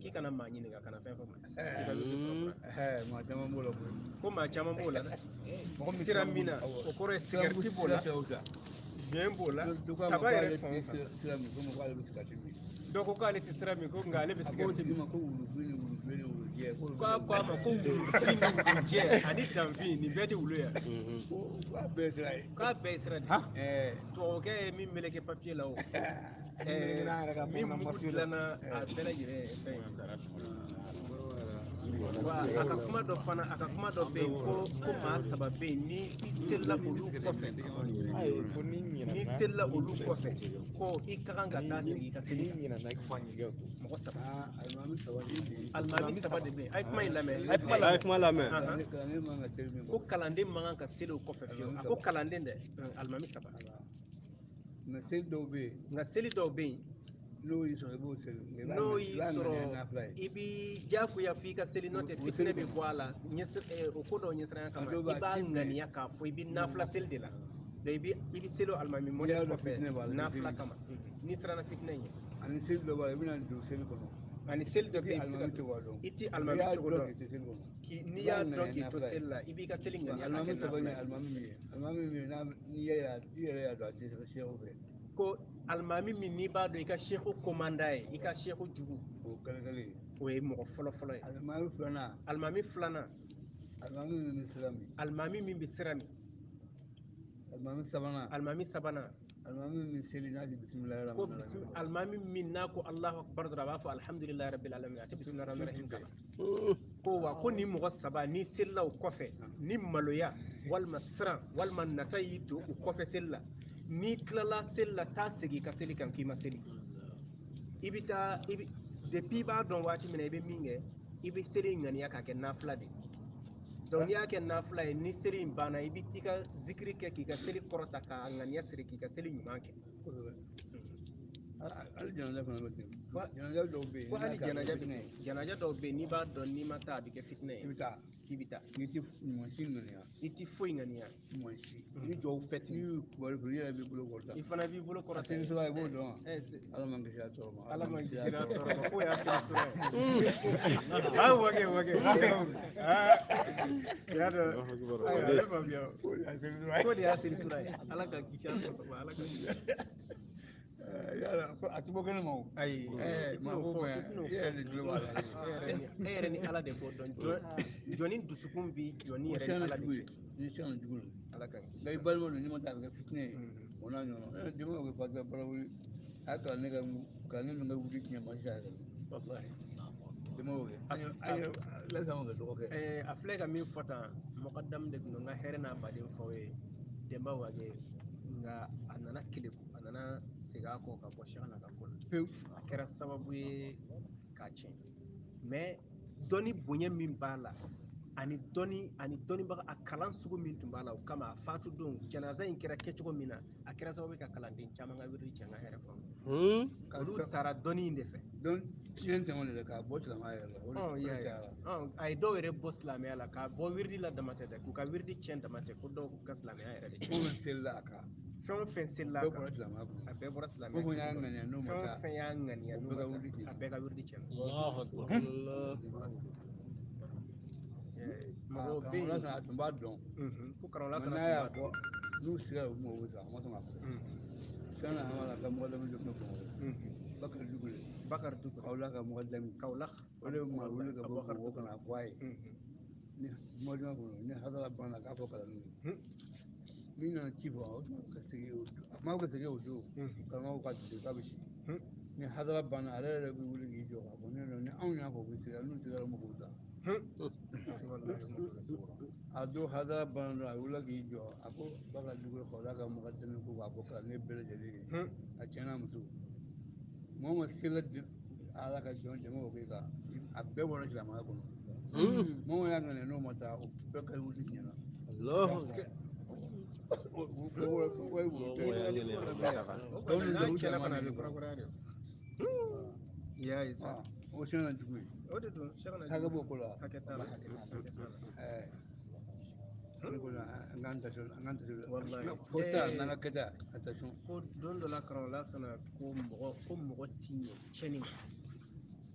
k'i kana maa ɲininka, kana fɛn fɔ ma, k'i ka wiridi kura kuraya. Maa caman b'o la koyi. Ko maa caman b'o la dɛ. Sira min na, o kɔrɔ ye sigariti b'o la, joint b'o la, taba yɛrɛ fan o fan. Dɔ ko k'ale tɛ sira min, ko nka ale bɛ sigariti min. Ko wulufin ni wulufin ni wulujɛ. Ko a ko a ma ko wulufin ni wulujɛ ani danfin, nin bɛɛ tɛ wulu ye. K'a bɛɛ ye sira ye. K'a bɛɛ ye sira de ye. Tubabukɛ ye min meleke papiye la o. Min mugu dilanna a bɛɛ lajɛlen ye fɛn ye. Wa a ka kuma dɔ fana, a ka kuma dɔ bɛ yen ko maa saba bɛ yen, ni i selila olu kɔfɛ, n'i selila olu kɔfɛ, ko i ka kan ka taa sigi i ka seli kan. Mɔgɔ saba. Alimami saba de bɛ yen. A ye kuma in lamɛn. A ye kuma lamɛn. Ko kalanden man kan ka seli o kɔfɛ fiyewu. A ko kalanden dɛ, alimami saba. Nka seli dɔw bɛ yen. Nka seli dɔw bɛ yen. N'o y'i sɔrɔ i b'o seli. N'o y'i sɔrɔ i b'i diyagoya f'i ka seli, n'o tɛ fitinɛ bɛ bɔ a la. O ko dɔw ɲɛsiranya kama, i b'a ŋaniya k'a fɔ i bɛ nafila seli de la. Donc i bɛ seli alimami mɔdɛli kɔfɛ nafila kama. N'i siranna fitinɛ ɲɛ. Ani seli dɔ b'a la, i bɛna don seli kɔnɔ. Ani seli dɔ bɛ yen, i bɛ se ka i ti alimami cogo dɔn. N'i y'a dɔn k'i to seli la, i b'i ka seli ŋaniya k'a kɛ nafila ye. Alimami min ye, alimami min n'i yɛrɛ y'a dɔn a tɛ seerew fɛ. Ko alimami min n'i b'a dɔn i ka seku komanda ye, i ka seku jugu, o kɛlɛkɛlen, o ye mɔgɔ fɔlɔ fɔlɔ ye. Alimami filanan. Alimami filanan. Alimami min bɛ sira min. Alimami min bɛ sira min. Alimami sabanan. Alimami sabanan. Alimami min bɛ seli n'a tɛ bisimilahi. Ko alimami min n'a ko Alahu akibar dɔrɔn a b'a fɔ alihamudulilayi rabil alamin, a tɛ bisimilahi rahmani rahim kalan. Ko wa ko nin mɔgɔ saba n'i selila o kɔfɛ, ni maloya walima siran walima nata y'i don o kɔfɛ seli la, n'i tilala seli la, taa segin i ka seli kan k'i ma seli. I bɛ taa, i bɛ depuis i b'a dɔn waati min na i bɛ min kɛ, i bɛ seli in ŋaniya k'a kɛ nafila de ye. Donc n'i y'a kɛ nafila ye, ni seli in banna, i bɛ t'i ka zikiri kɛ k'i ka seli kɔrɔta k'a ŋaniya siri k'i ka seli ɲuman kɛ. Hali janaja fana bɛ ten. Janaja dɔw bɛ yen. Ko hali janaja bɛ ten. Janaja dɔw bɛ yen, n'i b'a dɔn n'i ma taa a bɛ kɛ fitinɛ ye. I bɛ taa. K'i bɛ taa. N'i tɛ ɲuman si ŋaniya. I tɛ foyi ŋaniya. Ɲuman si. Ni jɔw fɛ ten. N'i y'u kibaru fɔ, i yɛrɛ b'i bolo kɔrɔta. I fana b'i bolo kɔrɔta. A seli sura i b'o dɔn wa? Ala m'an kisi a tɔɔrɔ ma. Ala m'an kisi a tɔɔrɔ ma. K'o y'a seli sura ye. Ah wage wage. Ah. Ya dɔn. Ayiwa, ale faamuya. K'o de y'a seli sura ye. K'o de y'a seli sura ye. Ala ka kisi a tɔɔrɔ ma. Ala ka kisi. Yala a ti bɔ kɛnɛ ma o. Ayi. Maa ko bɛn i yɛrɛ de tulo b'a la. E yɛrɛ ni Ala de b'o dɔn. Jɔnni dusukun bi jɔnni yɛrɛ ni Ala de cɛ. Ni siyɛn jugu don. Ala ka kisi. Nka i balima don, n'i ma taa a bɛ kɛ fitinɛ ye. O n'a ɲɔgɔnna. Denbaw bɛ fatiya barawuli. A ye kalanden ka kalanden min ka wuli tiɲɛ ma sisan yɛrɛ. Walahi. Denbaw kɛ. An ye Lasana kɛ dɔgɔkɛ. A filɛ ka min fɔ tan, mɔgɔdamu de tun don, n ka hɛrɛ n'a baden f'aw ye. Denba Wage, nka a nana keleku, a nana segin a kɔ ka bɔ Sɛkina ka ko la. Pewu. A kɛra sababu ye k'a tiɲɛ. Mais dɔnni bonya min b'a la, ani dɔnni ani dɔnnibaga a kalan sugu min tun b'a la, o kama a fatu don janaza in kɛra kɛcogo min na, a kɛra sababu ye ka kalanden caman ka wiridi tiɲɛ, n ka hɛrɛ faamu. Olu taara dɔnni in de fɛ. Dɔn tiɲɛ tɛmɛ de k'a bɔ silamɛya yɛrɛ la. O de cayara. A ye dɔw yɛrɛ bɔ silamɛya la, k'a bɔ wiridi la dama tɛ dɛ, k'u ka wiridi tiɲɛ dama tɛ, ko dɔw ka silamɛya yɛrɛ de tiɲɛ. Fɛn o fɛn selila a kan. Fɛn o fɛn selila a kan. Bɛɛ bɔra silamɛya kɔnɔ. A bɛɛ bɔra silamɛya kɔnɔ. Fɛn o fɛn y'a ŋaniya n'o ma taa. Fɛn o fɛn y'a ŋaniya n'o ma taa, a bɛɛ ka wiridi tiɲɛna. Mɔgɔw bɛ yen. A tun b'a dɔn. Ko karamɔgɔ Lasana tun b'a dɔn. N'u sera u mago bɛ sa, a ma sɔn k'a fɔ. Sani Hamala ka mɔgɔ lamɛn jɔ Bamakɔ. Bakari Dukure. Bakari Dukure. Kawula ka mɔgɔ lamɛn. Kawula. O de maa wuli ka bɔ Bamakɔ ka na fɔ a ye. Ni mɔdenya kɔnɔ, ni hadara banna k'a fɔ kalandenw ye. Min nana ci fɔ, o tuma ka segin o don. A kuma ka segin o don. Karamɔgɔw ka jigin k'a bɛ si. Ni hadara banna, ale yɛrɛ bɛ wuli k'i jɔ k'a fɔ ne ni anw y'a fɔ u bɛ sigi, n'u sigira u mago bɛ sa. A don hadara banna dɔrɔn, a wulila k'i jɔ, a ko Bakari Dukure Kawula ka mɔgɔ dɛmɛ ko k'a fɔ kalanden bɛɛ lajɛlen ye. A cɛ n'a muso. Mɔgɔ ma sela Ala ka jɔn jama o kɛ kan, a bɛɛ bɔra silamɛya kɔnɔ. Mɔgɔ y'a ŋaniya n'o ma taa, o bɛɛ ka wuli tiɲɛna. N'a tiɲɛna fana a bɛ kurakuraya de. I y'a ye sa. O sɛgɛnna jugu ye. O de don, sɛgɛnna jugu. Hakɛ b'o ko la. Hakɛ t'a la. Hakɛ t'a la. Ne ko an k'an ta an k'an ta Wallahi. Fɔta n'an ka kɛta attention. Ko don dɔ la karamɔgɔ Lasana ko mɔgɔ ti ɲɛ tiɲɛni ma.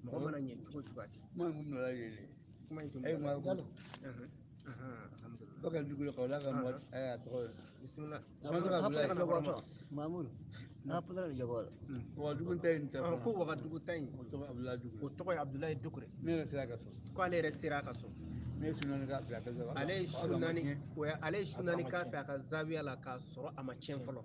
Mɔgɔ mana ɲɛ cogo o cogo a ti. Kuma in kun nana yen de. Kuma in tun E ma ko. Alhamdulillah. Bakari Dugule ka la ka mɔgɔ a tɔgɔ ye. Bisimila. Mamudu. Wagadugu ta in tɛ ko Wagadugu ta in. O tɔgɔ Abudulayi Dugure. O tɔgɔ ye Abudulayi Dugure. Ne yɛrɛ sera ka so. Ko ale yɛrɛ sera a ka so. Ne ye sunani k'a fɛ a ka zawiya. Ale ye sunani o ye ale ye sunani k'a fɛ a ka zawiya la k'a sɔrɔ a ma tiɲɛ fɔlɔ.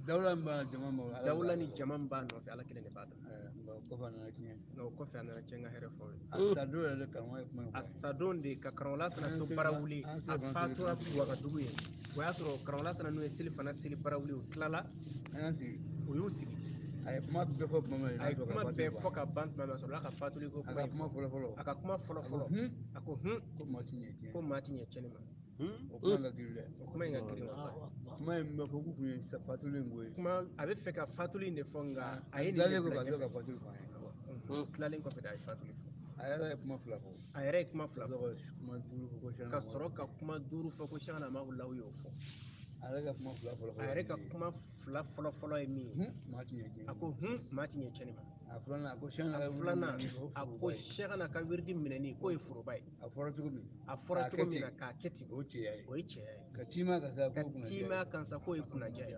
Dawula min b'a jama ma. Dawula ni jama min b'a nɔfɛ Ala kelen de b'a dɔn. Nka kɔfɛ a nana tiɲɛ. Nka o kɔfɛ a nana tiɲɛ, n ka hɛrɛ fɔ aw ye. A sadon yɛrɛ de karamɔgɔ ye kuma in fɔ. A sadon de ka karamɔgɔ Lasana to Barawuli, a fatura Wagadugu ye. O y'a sɔrɔ karamɔgɔ Lasana n'u ye seli fana seli Barawuli, u tilala. An y'an sigi. U y'u sigi. A ye kuma bɛɛ fɔ tuma min na. A ye kuma bɛɛ fɔ ka ban tuma min na, a sɔrɔla ka fatuli ko kuma A ka kuma fɔlɔ fɔlɔ. A ka kuma fɔlɔ fɔlɔ. A ko hun. Ko maa ti ɲɛ tiɲɛ. Ko maa ti ɲɛ tiɲɛni ma. O kuma ka girin dɛ. O kuma in ka girin walahi. Kuma in bɛ fɔ k'u kun ye fatuli in ko ye. Kuma a bɛ fɛ ka fatuli in de fɔ nka a ye nin de bila ɲɛfɛ. Tilalen kɔfɛ ka fatuli fɔ an ye. Tilalen kɔfɛ de a ye fatuli fɔ. A yɛrɛ ye kuma fila fɔ. A yɛrɛ ye kuma fila fɔ. Kuma duuru fɔ ko Sɛkina. Ka sɔrɔ ka kuma duuru fɔ ko Sɛkina Amadu y'o fɔ. A yɛrɛ ka kuma fila fɔlɔ fɔlɔ. A yɛrɛ ka kuma fila fɔlɔ fɔlɔ ye min ye. Maa ti ɲɛ tiɲɛ. A ko hun maa ti ɲɛ tiɲɛni ma. A filanan a ko Sɛkina A filanan a ko Sɛkina ka wiridi minɛni k'o ye foroba ye. A fɔra cogo min. A fɔra cogo min na k'a kɛ ten. O ye cɛya ye. O ye cɛya ye. Ka tiima kan sa Ka k'o kunnaja ye. tiima kan sa k'o ye kunnaja ye.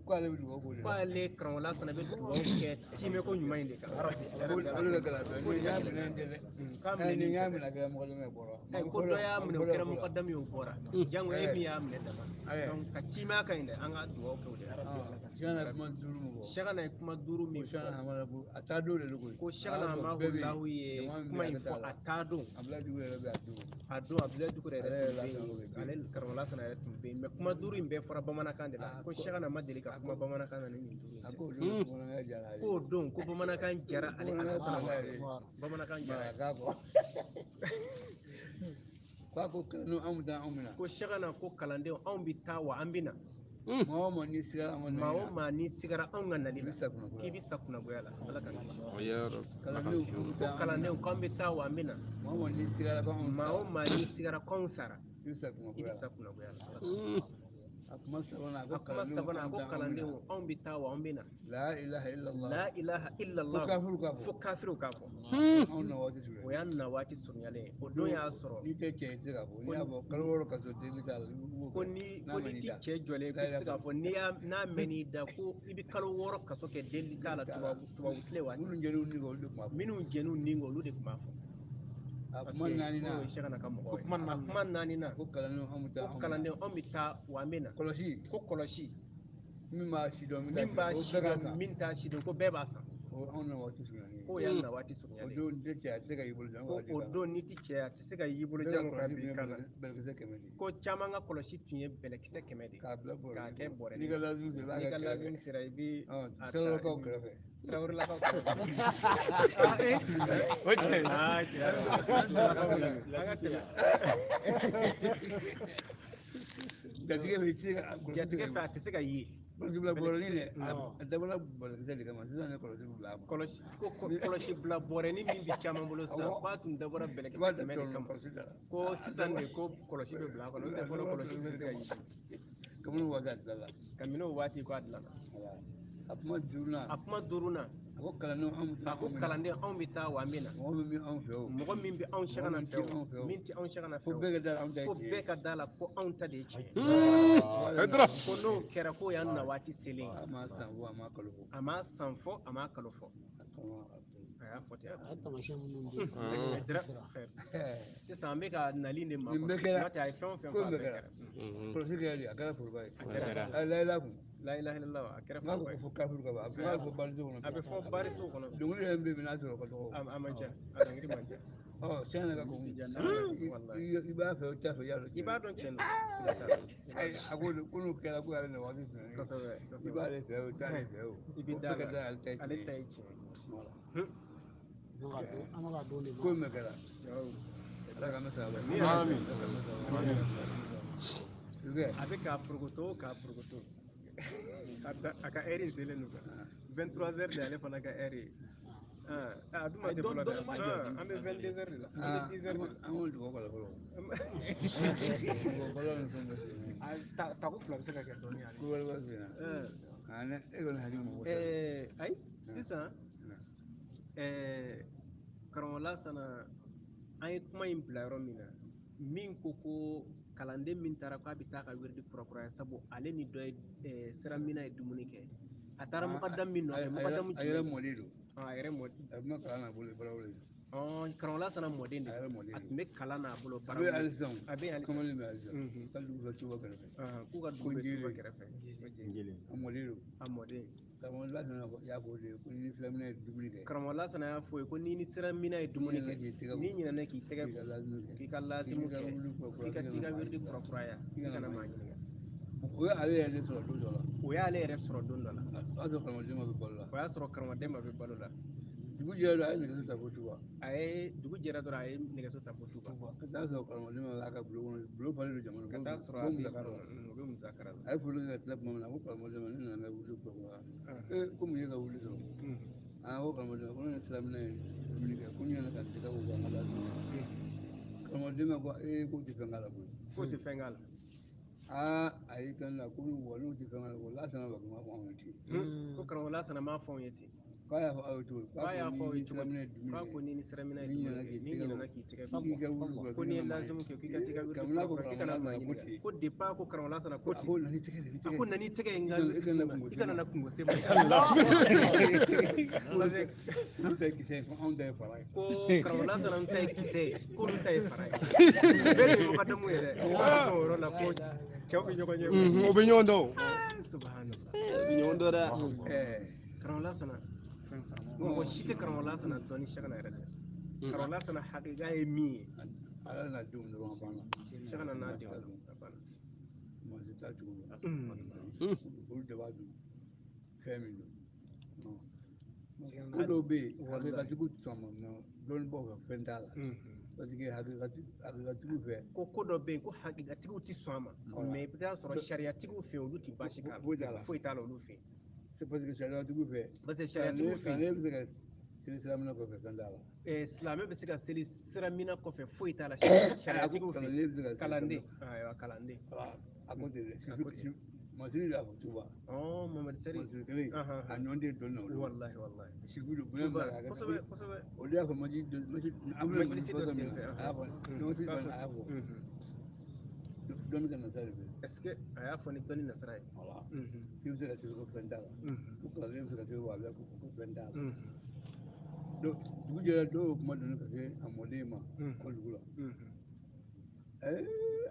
Ko ale bɛ dugawu k'o de la. Ko ale karamɔgɔ Lasana bɛ dugawu kɛ tiimɛko ɲuman in de kan. O de ka gɛlɛn dɔɔnin. Ni y'a minɛ in tɛ dɛ. K'a minɛ Ni nin y'a tɛ dɛ. minɛ a kɛra mɔgɔ dama ye bɔra. Ko dɔ y'a minɛ o kɛra mɔgɔdamu ye o bɔra. Jango e min y'a minɛ dama. Donc ka tiima kan in dɛ, an ka dugawu kɛ o de la. Sɛkina ye kuma duuru min fɔ. Sɛkina ye kuma duuru min Ko Sɛkina fɔ. Amadu a taa don de don koyi. Ko Sɛkina Amadu ye kuma in fɔ a taa don. Abudulayi Dugure yɛrɛ bɛ a don. A don Abudulayi Dugure yɛrɛ tun bɛ yen, ale karamɔgɔ Lasana yɛrɛ tun bɛ yen, mais kuma duuru in bɛɛ fɔra bamanankan de la. Ko Sɛkina ma deli ka kuma bamanankan na ni nin duuru in A tɛ. ko o don bamanankan diyara ale ye. K'o don ko bamanankan diyara ale Alasana ma. Bamanankan diyara a ye. Maraka kɔ. K'a ko kalandenw anw bɛ taa anw bɛ na. Ko Sɛkina ko kalandenw anw bɛ taa wa an bɛ na. Maa o maa n'i sigara anw ka nali la. Maa o maa n'i sigara anw ka nali la. I bɛ sa kunnagoya. K'i bɛ sa kunnagoya la. Ala k'an kisi. Kalandenw k'u bɛ Ko taa anw bɛ na. kalandenw k'an bɛ taa wa an bɛ na. Maa o maa n'i sigara k'anw sara. Maa o maa n'i sigara k'anw sara. I bɛ sa I kunnagoya bɛ la. sa kunnagoya la. Ala k'an kisi. A kuma sabanan a ko A kuma kalandenw sabanan a k'anw ko bɛ taa anw bɛ na. kalandenw anw bɛ taa wa an bɛ na. La ilaha illallah. La ilaha illallah. Fo kafiriw k'a fɔ. Fo kafiriw k'a fɔ. Anw na waati surunyalen. O y'an na waati surunyalen ye. O don y'a sɔrɔ. N'i tɛ cɛ ye i tɛ se k'a fɔ. N'i y'a fɔ kalo wɔɔrɔ kaso deli t'a la. I b'o kɛ. Ko ni N'a ko mɛn'i ni ti da. cɛ jɔlen ye ko i tɛ se k'a fɔ n'i y'a n'a mɛn'i da ko i bɛ kalo wɔɔrɔ kaso kɛ deli t'a la tubabu tile waati. Minnu jɛn'u ni kɔ olu de tun b'a fɔ. Minnu jɛn'u ni kɔ olu de tun b'a fɔ. A Parce kuma que naani k'o na. ye Sɛkina ka mɔgɔ ye. Ko kuma A kuma naani na. Ko kalandenw anw bɛ taa Ko anw bɛ na. kalandenw anw bɛ taa wa an bɛ na. Kɔlɔsi. Ko kɔlɔsi. Min b'a si dɔn Min b'a min si t'a si dɔn, ko bɛɛ k'a dɔn san. min t'a si dɔn ko bɛɛ b'a san. O anw na waati surunyalen. K'o y'an na waati O surunyalen ye. don tɛ cɛ a tɛ se ka y'i bolo jango Ko ka di o kan. don n'i ti cɛ ye a tɛ se ka y'i bolo Bɛɛ ka jango ka kɔlɔsi bin tun ye kan na. bɛlɛkisɛ 100 de ye. Ko caman ka kɔlɔsi tun ye bɛlɛkisɛ 100 de ye. K'a bila bɔrɛ K'a kɛ bɔrɛ N'i ka lazimi sera i b'a N'i kɛ ka kɛrɛfɛ. lazimi sera i bɛ a ta. Tarawelelakaw kɛrɛfɛ. Tarawelelakaw kɛrɛfɛ. Ah, eh. O tiɲɛ ye. Ah, tiɲɛ yɛrɛ la. An ka tɛmɛ. Jatigɛ fɛ i tɛ se ka kɔlɔsi Jatigɛ fɛ a tɛ se ka ye. Kɔlɔsi bila bɔrɛnin dɛ. A dabɔra bɛlɛkisɛ de kama sisan ne kɔlɔsi bɛ bila a ma. Kɔlɔsi ko kɔlɔsi bila bɔrɛnin min bɛ caman bolo sisan Awɔ. k'a tun dabɔra I b'a bɛlɛkisɛ da 100 de tɔrɔ kama. kɔlɔsi da la. Ko sisan de ko kɔlɔsi bɛ bila a kɔnɔ n'o tɛ fɔlɔ kɔlɔsi tun tɛ se ka ye. Kabini o waati a dilanna. Kabini o waati ko a dilanna. Voilà. A kuma duurunan. A kuma duurunan. A ko kalandenw anw bɛ taa A ko anw bɛ na. kalanden anw bɛ taa wa an bɛ na. Mɔgɔ min bɛ anw fɛ o. Mɔgɔ min bɛ anw Sɛkina Mɔgɔ min fɛ tɛ anw fɛ o o. min tɛ anw Sɛkina fɛ Fo o. bɛɛ ka da la anw ta ye Ko tiɲɛ ye. bɛɛ ka da la ko anw ta de ye tiɲɛ ye. Haidara. Ko n'o kɛra k'o y'an na waati selen ye. A ma san fɔ a ma kalo fɔ. A ma san fɔ a ma kalo fɔ. A kama A y'a fɔ ten. A ye taamasiyɛn minnu di. Sisan an bɛ ka nali de Nin makɔnɔ. bɛɛ kɛra. N'o tɛ a ye fɛn o fɛn Ko fɔ a in bɛɛ bɛɛ kɛra. kɛra. Kɔlɔsi kɛra de a kɛra foroba ye. A kɛra. A layila kun. La ilaha illallah a kɛra N k'a foroba ko ye. fo kafiriw ka bɔ a bɛ fɔ bariso kɔnɔ. A bɛ fɔ bariso kɔnɔ. Dɔnkili yɛrɛ min bɛ yen n'a sɔrɔ o ka dɔgɔ. A man ca. A dɔnkili man ca. Ɔ tiɲɛ yɛrɛ ka ko Wallahi. i b'a fɛ o t'a fɛ i y'a dɔn. I b'a dɔn tiɲɛ don. Siga t'a la. I b'a Ayi, dɔn. a ko ko n'o kɛra ko ale na waati surunyalen. Kosɛbɛ I kosɛbɛ. b'ale fɛ o t'ale fɛ o. I bɛ Ko da bɛɛ ka la. da ale ta ye Ale tiɲɛ ta ye. ye tiɲɛ ye. Voilà. An bɛ ka don de Ko in bɛɛ kɛra. Awɔ. Ala k'an bɛ sababa. Amin. Ala k'an bɛ sababa. Amin. A bɛ k'a forokoto k'a forokoto. A ka heure in selen don quoi. 23 heures de ale fana ka heure ye. A dun ma se fɔlɔ dɛ. An bɛ 22 heures de la. An bɛ 10 heures de la. An k'o dugawu k'a la fɔlɔ. Dugawu ni fɛn bɛɛ sen na. Tako fila bɛ se ka kɛ dɔɔni ale. Ko wɛrɛ b'a sen na. E kɔni hakili ma bɔ. Ayi sisan karamɔgɔ Lasana an ye kuma in bila yɔrɔ min na min ko ko kalanden min taara k'a bɛ taa ka wiridi kurakuraya sabu ale ni dɔ ye siramina ye dumuni kɛ a taara mukadamu min nɔfɛ mukadamu a yɛrɛ mɔden don. A yɛrɛ mɔden. A tun bɛ kalan n'a bolo barawuli. Karamɔgɔ Lasana mɔden de. A yɛrɛ mɔden. A tun bɛ kalan n'a bolo A barawuli. bɛ hali sisan. A bɛ hali sisan. Kamalen bɛ hali sisan. Ka dugu fɛ Tuba kɛrɛfɛ. K'u ka dugu bɛ Tuba kɛrɛfɛ. A mɔden don. A mɔden. Karamɔgɔ Lasana y'a fɔ o de ye ko ni silamɛya ye dumuni kɛ. Karamɔgɔ Lasana y'a fɔ ye ko n'i ni siramina ye dumuni kɛ n'i ɲinɛna k'i tɛgɛ ko k'i ka lazimu kɛ k'i ka t'i ka wiridi kurakuraya k'i kana maa ɲininka. O ye ale yɛrɛ sɔrɔ don dɔ la. O y'ale yɛrɛ sɔrɔ don dɔ la. O y'a sɔrɔ karamɔgɔden ma bɛ balo la. O y'a sɔrɔ karamɔgɔden ma bɛ balo la. Dugu jɛra dɔrɔn a ye nɛgɛso ta fo Tuba. A ye dugu jɛra dɔrɔn a ye nɛgɛso ta fo Tuba. Ka taa sɔrɔ karamɔgɔden ma b'a ka bulon kɔnɔ bulon falen don jama na. Ka taa sɔrɔ a bɛ o bɛ musakara la. A ye foli kɛ ka tila tuma min na a ko karamɔgɔden ma ne nana n ka wuli kurakuraya. Ee ko mun ye ka wuli sɔrɔ? Aa ko karamɔgɔden ma ko ne ni silamɛya ye dumuni kɛ ko n ɲinɛna ka n tɛgɛ ko ka n ka lazimu kɛ. Karamɔgɔden ma ko ee k'o tɛ fɛn k'a la koyi. K'o tɛ fɛn k'a la. Aa a y'i kan la ko wa n'o tɛ fɛn k'a la ko Lasana b'a kuma fɔ anw ye ten. Ko karamɔgɔ Lasana m'a fɔ anw ye ten. K'a y'a fɔ aw ye cogo di? K'a y'a fɔ aw ye cogo di? K'a ko n'i ni siramina ye dumuni kɛ n'i ɲinɛna k'i tɛgɛ ko ko n'i ye lazimu kɛ k'i ka t'i ka wiridi kurakuraya k'i kana maa ɲininka. Ko depuis a ko karamɔgɔ Lasana ko ten. A ko na n'i tɛgɛ ye n ka i kana na kungo se ma. Anw ta ye kisɛ ye anw ta ye fara ye. Ko karamɔgɔ Lasana ta ye kisɛ ye k'olu ta ye fara ye. Bɛɛ de ye mukadamu ye dɛ. O b'a sɔrɔ o yɔrɔ la ko cɛw bɛ ɲɔgɔn ɲɛ. O bɛ ɲɔgɔn dɔn o. Subhanallah. O bɛ ɲɔgɔn dɔn dɛ. Karamɔgɔ Lasana mɔgɔ si tɛ karamɔgɔ Lasana dɔn ni Sɛkina yɛrɛ tɛ. Karamɔgɔ Lasana hakika ye min ye. Ala n'a denw dɔrɔn a banna. Sɛkina n'a denw a banna. Mɔgɔ si t'a cogo dɔn. Olu de b'a dɔn fɛn min don. Ko dɔw bɛ yen hakikatigiw tɛ sɔn ma mɛ dɔnnibaaw fɛ fɛn t'a la. Parce que hakikatigiw fɛ. Ko ko dɔ bɛ yen ko hakikatigiw tɛ sɔn a ma mɛ i bɛ taa sɔrɔ sariyatigiw fɛ olu tɛ baasi k'a la. Foyi t'a la olu fɛ. Parce que sariyatigiw fɛ. Parce que sariyatigiw fɛ. Kalanden bɛ se ka seli silamɛya kɔfɛ fɛn t'a la. Silamɛ bɛ se ka seli siramina kɔfɛ foyi t'a la sariyatigiw fɛ. Kalanden bɛ se ka seli. Kalanden ayiwa kalanden. A ko ten dɛ. Masiri y'a fɔ Tuba. Mamadu Seri. Masiri kelen a ɲɔgɔn tɛ dɔn na olu. Walahi walahi. Sibu don bonya b'a la. Kosɛbɛ kosɛbɛ. Olu y'a fɔ majilisi an bɛna majilisi dɔ senfɛ a y'a fɔ majilisi dɔ a y'a fɔ. Dɔnni ka nasira de fɛ. Est ce que a y'a fɔ ni dɔnni nasira ye? Voilà. K'i bɛ se ka seli ko fɛn t'a la. Ko kalanden bɛ se ka seli wa a bɛ ko fɛn t'a la. Donc dugu jɛra dɔw y'o kuma dɔn ka se a mɔden ma ko dugu la.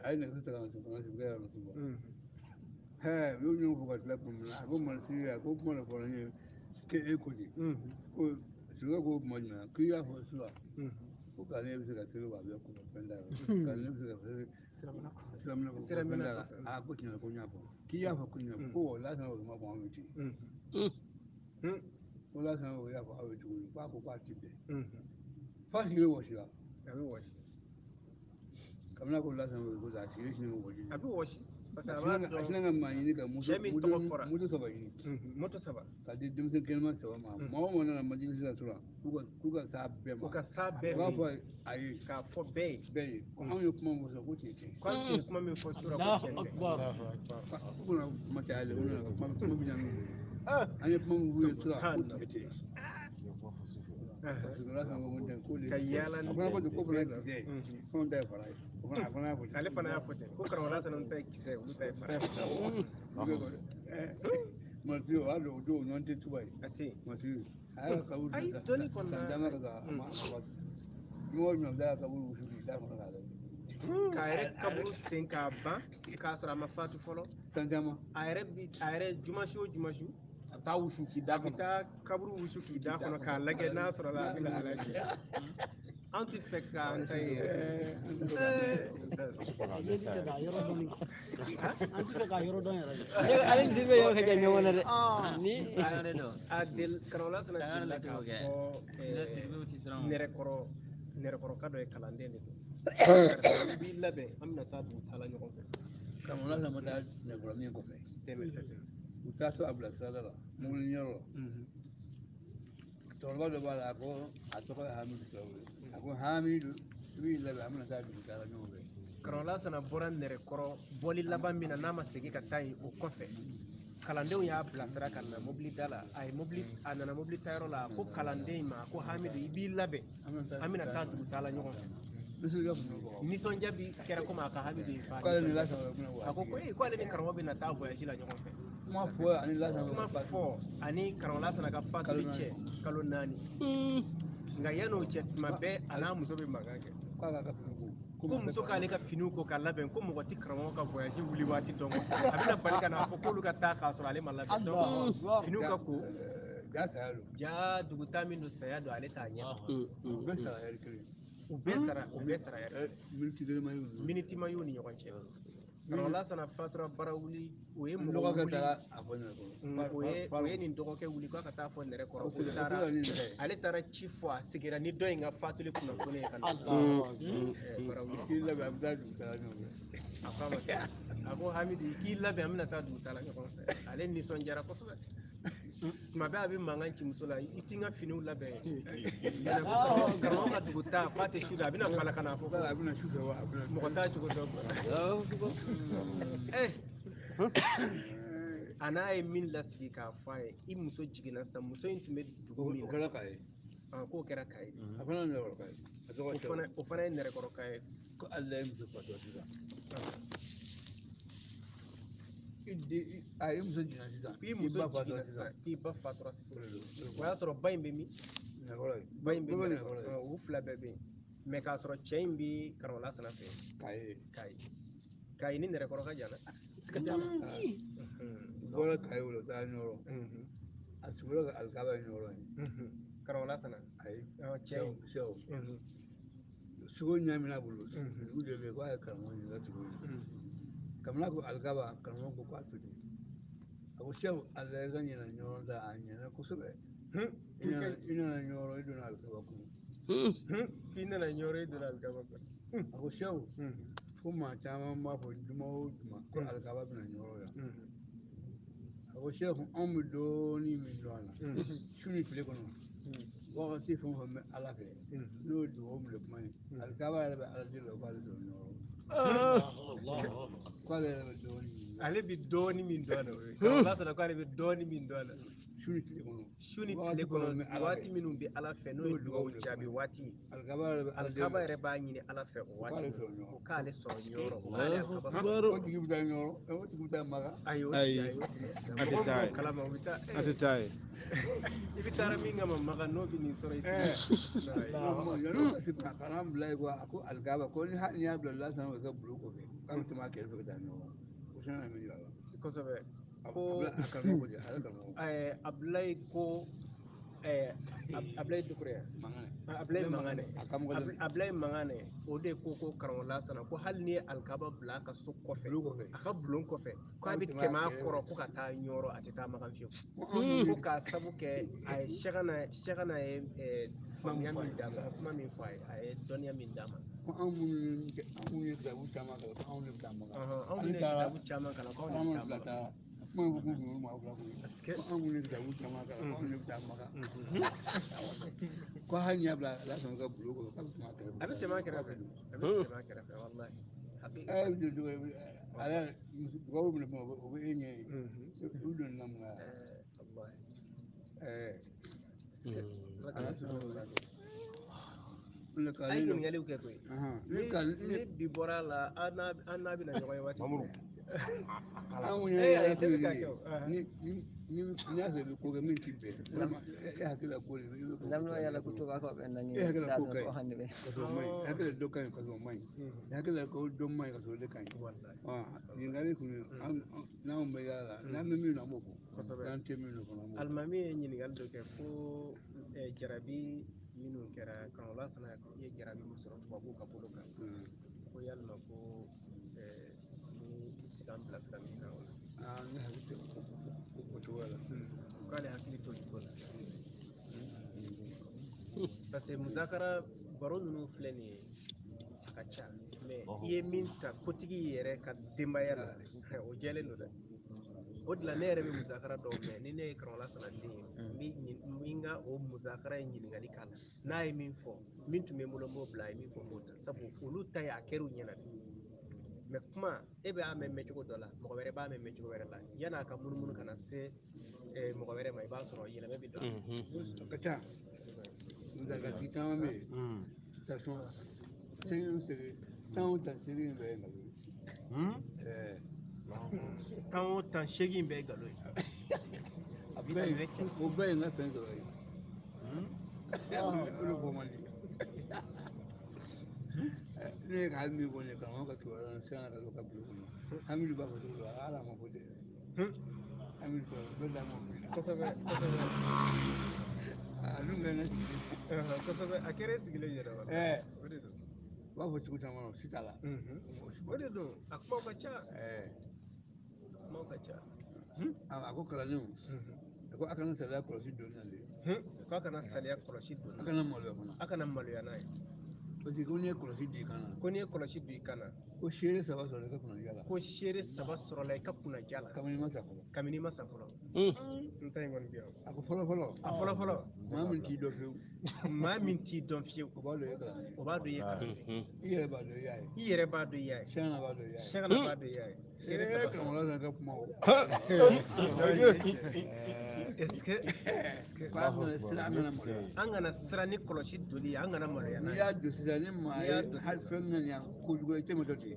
A ye nɛgɛso ta ka na so ka na sigi ka na Tuba. U y'o ɲɔgɔn fɔ ka tila tuma min na a ko Masiri a ko kuma dɔ fɔra n ye k'e ko ten. Ko Sirikɛ ko kuma jumɛn k'i y'a fɔ sisan ko kalanden bɛ se ka seli wa a bɛ ko fɛn t'a la. Kalanden bɛ se ka seli silamɛya ko fɛn t'a la. A ko tiɲɛ na ko n y'a fɔ k'i y'a fɔ ko tiɲɛ ko Lasana o ma fɔ anw ye ten. Ko Lasana o y'a fɔ aw ye cogo di k'a ko k'a ti bɛn. F'a sigilen wɔsi la. A bɛ wɔsi. Kabini a ko Lasana o ko a sigilen sini wɔsi. A bɛ wɔsi. Parce que a b'a dɔn a sina ka maa ɲini ka moto saba ɲini. Moto saba. Ka di denmisɛn kɛnɛma saba ma. Maa o maa nana majilisi la tora k'u ka s'a bɛɛ ma. K'u ka s'a bɛɛ ma. U b'a fɔ a ye. K'a fɔ bɛɛ ye. Bɛɛ ye. Ko anw ye kuma min fɔ ko tiɲɛ tɛ. K'anw ye kuma min fɔ sura ko tiɲɛ tɛ. K'u kana kuma caya dɛ, u nana kuma bɛ ɲagami. An ye kuma min f'u ye tora ko tiɲɛ tɛ. Parce que Lasana ko ko ka yaala ni. A fana ko ten ko fana ye kisɛ ye. Fɛnw ta ye fara ye. Ale fana y'a fɔ ten ko karamɔgɔ Lasana ta ye kisɛ ye olu ta ye fara ye. Masiri o y'a dɔn o don o ɲɔgɔn tɛ Tuba ye. A tɛ yen. Masiri a y'a ka kaburu ayi dɔnni kɔni na. San caman ka sɔrɔ a ma fatu. Juma o juma a bɛ taa kaburu wusu k'i da kɔnɔ k'a lajɛ. K'a yɛrɛ kaburu sen k'a ban k'a sɔrɔ a ma fatu fɔlɔ. San caman. A yɛrɛ jumasi o jumasi. A bɛ taa wusu k'i da kɔnɔ. A bɛ taa kaburu wusu k'i da kɔnɔ k'a lajɛ n'a sɔrɔ la a bɛ na lajɛ. An tɛ fɛ k'an ta ye yɛrɛ. Ne tɛ fɛ k'a yɔrɔ dɔn. An tɛ fɛ k'a yɔrɔ dɔn yɛrɛ. Ale ni Siribe yɔrɔ ka jan ɲɔgɔn na dɛ. Ni a del karamɔgɔ Lasana delila k'a fɔ nɛrɛkɔrɔ ka dɔ ye kalanden de don. Karisa i b'i labɛn an bɛna taa dugutaala ɲɔgɔn fɛ. Karamɔgɔ Lasana ma taa nɛrɛkɔrɔ min kɔfɛ. Tɛmɛ. U taatɔ a bila sirada la mobili yɔrɔ la cɛkɔrɔba dɔ b'a la, a ko a tɔgɔ ye Hamidu Tarawele. A ko Hamidu, i b'i labɛn, an bɛna taa dugutaa la ɲɔgɔn fɛ. Karamɔgɔ Lasana bɔra Nɛrɛkɔrɔ bɔli laban min na, n'a ma segin ka taa yen, o kɔfɛ kalandenw y'a bilasira ka na mobili da la. A ye mobili, a nana mobili tayɔrɔ la, a ko kalanden in ma, a ko Hamidu, i b'i labɛn, an bɛna taa dugutaa la ɲɔgɔn fɛ. Nisɔndiya bi kɛra komi a ka Hamidu in fa. A ko ee, ko ale ni karamɔgɔ bɛna taa voyage la ɲɔgɔn fɛ. Kuma fɔ ani Lasana, kuma fɔ ani karamɔgɔ Lasana ka fatuli cɛ kalo 4. Nka yan'o cɛ, tuma bɛɛ a n'a muso bɛ mankan kɛ. Ko muso k'ale ka finiw ko ka labɛn, ko mɔgɔ tɛ karamɔgɔ ka voyage wuli waati dɔn, a bɛna bali ka n'a fɔ k'olu ka taa k'a sɔrɔ ale ma labɛn. Donc finiw ka ko ja dugutaa min don, saya don, ale t'a ɲɛ. U bɛɛ sara yɛrɛ kelen. U bɛɛ sara, u bɛɛ sara yɛrɛ. Miniti ma y'u ni ɲɔgɔn cɛ. Karamɔgɔ Lasana fatura barawuli, o ye mɔgɔ wuli, o ye nin dɔgɔkɛ wuli k'a ka taa fɔ Nɛrɛkɔrɔ. O taara, ale taara ci fɔ, a seginna ni dɔ in ka fatuli kunnafoni ye ka na barawuli. K'i labɛn, an bɛ taa dugutaa la ɲɔgɔn fɛ. A ko a ma, a ko Hamidu, i k'i labɛn, an bɛna taa dugutaa la ɲɔgɔn fɛ. Ale nisɔndiyara kosɛbɛ. Tuma bɛɛ a bɛ mankan ci muso la, i ti n ka finiw labɛn. Karamɔgɔ ka dugutaa k'a tɛ su la, a bɛna bala ka na fɔ ko a bɛna su fɛ wa, a bɛna mɔgɔ t'a cogo dɔn. A n'a ye min lasigi k'a fɔ a ye, i muso jiginna sisan, muso in tun bɛ dugu min na. O kɛra Kaye. K'o kɛra Kaye. A fana ye Nɛrɛkɔrɔ ka ye. A tɔgɔ o fana ye Nɛrɛkɔrɔ ka ye. Ko ale ye muso fatɔ sisan. I muso jiginna sisan. K'i muso jiginna sisan, k'i ba fatura sisan. O y'a sɔrɔ ba in bɛ min? Ba in bɛ Nɛrɛkɔrɔ. U fila bɛɛ bɛ yen. Mɛ k'a sɔrɔ cɛ in bɛ karamɔgɔ Lasana fɛ yen. Kaye. Kaye. Kaye ni Nɛrɛkɔrɔ ka jan dɛ. U bɔra Kaye o la, u taara Ɲɔrɔ. A sigiyɔrɔ ka alikaba ye Ɲɔrɔ ye. Karamɔgɔ Lasana. Ayi. Cɛ in. Sɛw. Sogo ɲagamina a bolo. Dugu de bɛ yen k'a ye karamɔgɔ ɲininka sogo in na. Kabini ko alikaba, karamɔgɔ ko k'a to ten. A ko sɛw, ale ka ɲinɛ Ɲɔrɔ ta, a ɲɛna kosɛbɛ. I nana Ɲɔrɔ, i donna alikaba kɔnɔ. K'i nana Ɲɔrɔ, i donna alikaba kɔnɔ. A ko sɛw, ko maa caman b'a fɔ juma o juma ko alikaba bɛna Ɲɔrɔ yan. A ko sɛw, anw bɛ dɔɔnin min dɔn a la su ni tile kɔnɔ, wagati fɛn o fɛn bɛ Ala fɛ, n'o ye dugawu minɛ kuma ye, alikaba yɛrɛ bɛ Ala deli la k'ale sɔrɔ Ɲɔrɔ. K'ale yɛrɛ bɛ dɔɔnin min dɔn. Ale bɛ dɔɔnin min dɔn a la, o ye. Karamɔgɔ Lasana k'ale bɛ dɔɔnin min dɔn a la. Su ni tile kɔnɔ. Su ni tile kɔnɔ, waati minnu bɛ Ala fɛ, n'o ye dugawu jaabi waati ye. Alikaba yɛrɛ b'a ɲini Ala fɛ o waati. O k'ale sɔrɔ Ɲɔrɔ. O k'ale alikaba sɔrɔ. O tigi bɛ taa Ɲɔrɔ, o tigi bɛ taa Maka. Ayi, o tigi, ayi, o tigi. A tɛ taa yen. Kalama, o bɛ taa. A tɛ taa yen. I bɛ taara min kama Maka, n'o bɛ nin sɔrɔ i sigi. Kalan bila yen ko a ko alikaba ko ni hali n'i y'a bila Lasana o ka bulon kɔfɛ, k'a bɛ tɛmɛ a kɛrɛfɛ ka taa Ɲɔrɔ. O fana min jɔ a la. Kosɛbɛ. Ko Abulayi ko Abulayi Dukure, Abulayi Mangane, Abulayi Mangane, o de ko ko karamɔgɔ Lasana ko hali n'i ye alikaba bila a ka so kɔfɛ, a ka bulon kɔfɛ, k'a bɛ tɛmɛ a kɔrɔ ko ka taa Ɲɔrɔ, a tɛ taa Makan fiyewu. Ko k'a sabu kɛ a ye Sɛkana ye faamuya min d'a ma, kuma min fɔ a ye, a ye dɔnniya min d'a ma. Ko anw minnu ye kitabu caman kalan, ko anw de bɛ taa Makan. Anw minnu ye kitabu caman kalan, ko anw de bɛ taa Makan. Kuma in ko k'u maa fila ko ko anw minnu ye kitabu caman kalan, ko anw de bɛ taa Makan. Ko hali n'i y'a bila Lasana ka bulon kɔfɛ, k'a bɛ tɛmɛ a kɛrɛfɛ. A bɛ tɛmɛ a kɛrɛfɛ. A bɛ tɛmɛ a kɛrɛfɛ, walahi. Ale dugawu minɛ kuma o bɛ e ɲɛ ye. U donna mun na? Ala sɔnna o la. A ye ɲininkaliw kɛ koyi. Ni bi bɔra a la, an n'a bɛna ɲɔgɔn ye waati jumɛn? Anw ye hakili ni ni y'a sɔrɔ i bɛ ko kɛ min t'i bɛn, e hakili la ko de i bɛ ko e hakili la ko ka ɲi ka sɔrɔ o ma ɲi, e hakili la dɔ ka ɲi ka sɔrɔ o ma ɲi, e hakili la ko dɔ ma ɲi ka sɔrɔ o de ka ɲi. Ɲininkali kun ye n'anw bɛ yaala la, n'an bɛ min na an b'o fɔ, n'an tɛ min na fana an b'o fɔ. Alimami ye ɲininkali dɔ kɛ ko jarabi minnu kɛra karamɔgɔ Lasana ye jarabi min sɔrɔ tubabuw ka bolo kan, ko yalima ko ni i bɛ se k'an bilasira min kan o la. Ne hakili tɛ o cogoya la. K'ale hakili t'o cogo la. Parce que muzakara baro ninnu filɛ nin ye, a ka ca, mɛ i ye min ta kotigi yɛrɛ ka denbaya la, o jɛlen don dɛ. O de la ne yɛrɛ bɛ musakara dɔw mɛn ni ne ye karamɔgɔ Lasana den ye n bɛ n ka o musakara in ɲininkali k'a la n'a ye min fɔ min tun bɛ n bolo n b'o bila a ye min fɔ n b'o ta sabu olu ta ye a kɛr'u ɲɛna de mɛ kuma e b'a mɛn mɛncogo dɔ la mɔgɔ wɛrɛ b'a mɛn mɛncogo wɛrɛ la yan'a ka munumunu ka na se mɔgɔ wɛrɛ ma i b'a sɔrɔ yɛlɛma bɛ don a la. A ka ca musakatigi caman bɛ yen station segin o segin tan o tan segin bɛɛ ye nkalon ye. 10 o 18 bɛɛ ye nkalon ye. A bɛɛ ye o bɛɛ ye n ka fɛn sɔrɔ yen. O de bɔ man di. Ne ye ka hali min fɔ nin ye karamɔgɔ ka kibaruya la siran ka don ka bulon kɔnɔ Hamidu b'a fɔ cogo dɔ la hali a ma fɔ ten. Hamidu sɔrɔ bɛɛ da m'o f'i la. Kosɛbɛ kosɛbɛ. A dun kɛra ne sigilen. Kosɛbɛ a kɛra e sigilen yɛrɛ wa. O de don. U b'a fɔ cogo caman na o si t'a la. O de don a kumaw ka ca. Kumaw ka ca. A ko kalandenw a ko a kana saliya kɔlɔsi donni na dɛ. K'a kana saliya kɔlɔsi donni. A kana maloya fana. A kana maloya n'a ye. Parce que ko n'i ye kɔlɔsi don i kan na. Ko n'i ye kɔlɔsi don i kan na. Ko seere 3 sɔrɔla i ka kunnaja la. Ko seere 3 sɔrɔla i ka kunnaja la. Kabini i ma sa fɔlɔ. Kabini i ma sa fɔlɔ. N ta in kɔni bi yan. A ko fɔlɔ fɔlɔ. A fɔlɔ fɔlɔ. Maa min t'i dɔn fiyewu. Maa min t'i dɔn fiyewu. O b'a dɔn i ye kalanden. O b'a dɔn i ye kalanden. I yɛrɛ b'a dɔn i y'a ye. I yɛrɛ b'a dɔn i y'a ye. Sɛgɛnna b'a dɔn i y'a ye. Sɛgɛnna b'a dɔn i y'a ye. Seere 3 sɔrɔ. Karamɔgɔ Lasana ka kuma o. Est-ce que k'a kana siran an kana maloya. An kana siran ni kɔlɔsi doli ye an kana maloya n'a ye. N'i y'a don sisan ni maa ye hali fɛn ŋaniya kojugu ye i tɛmɛtɔ ten.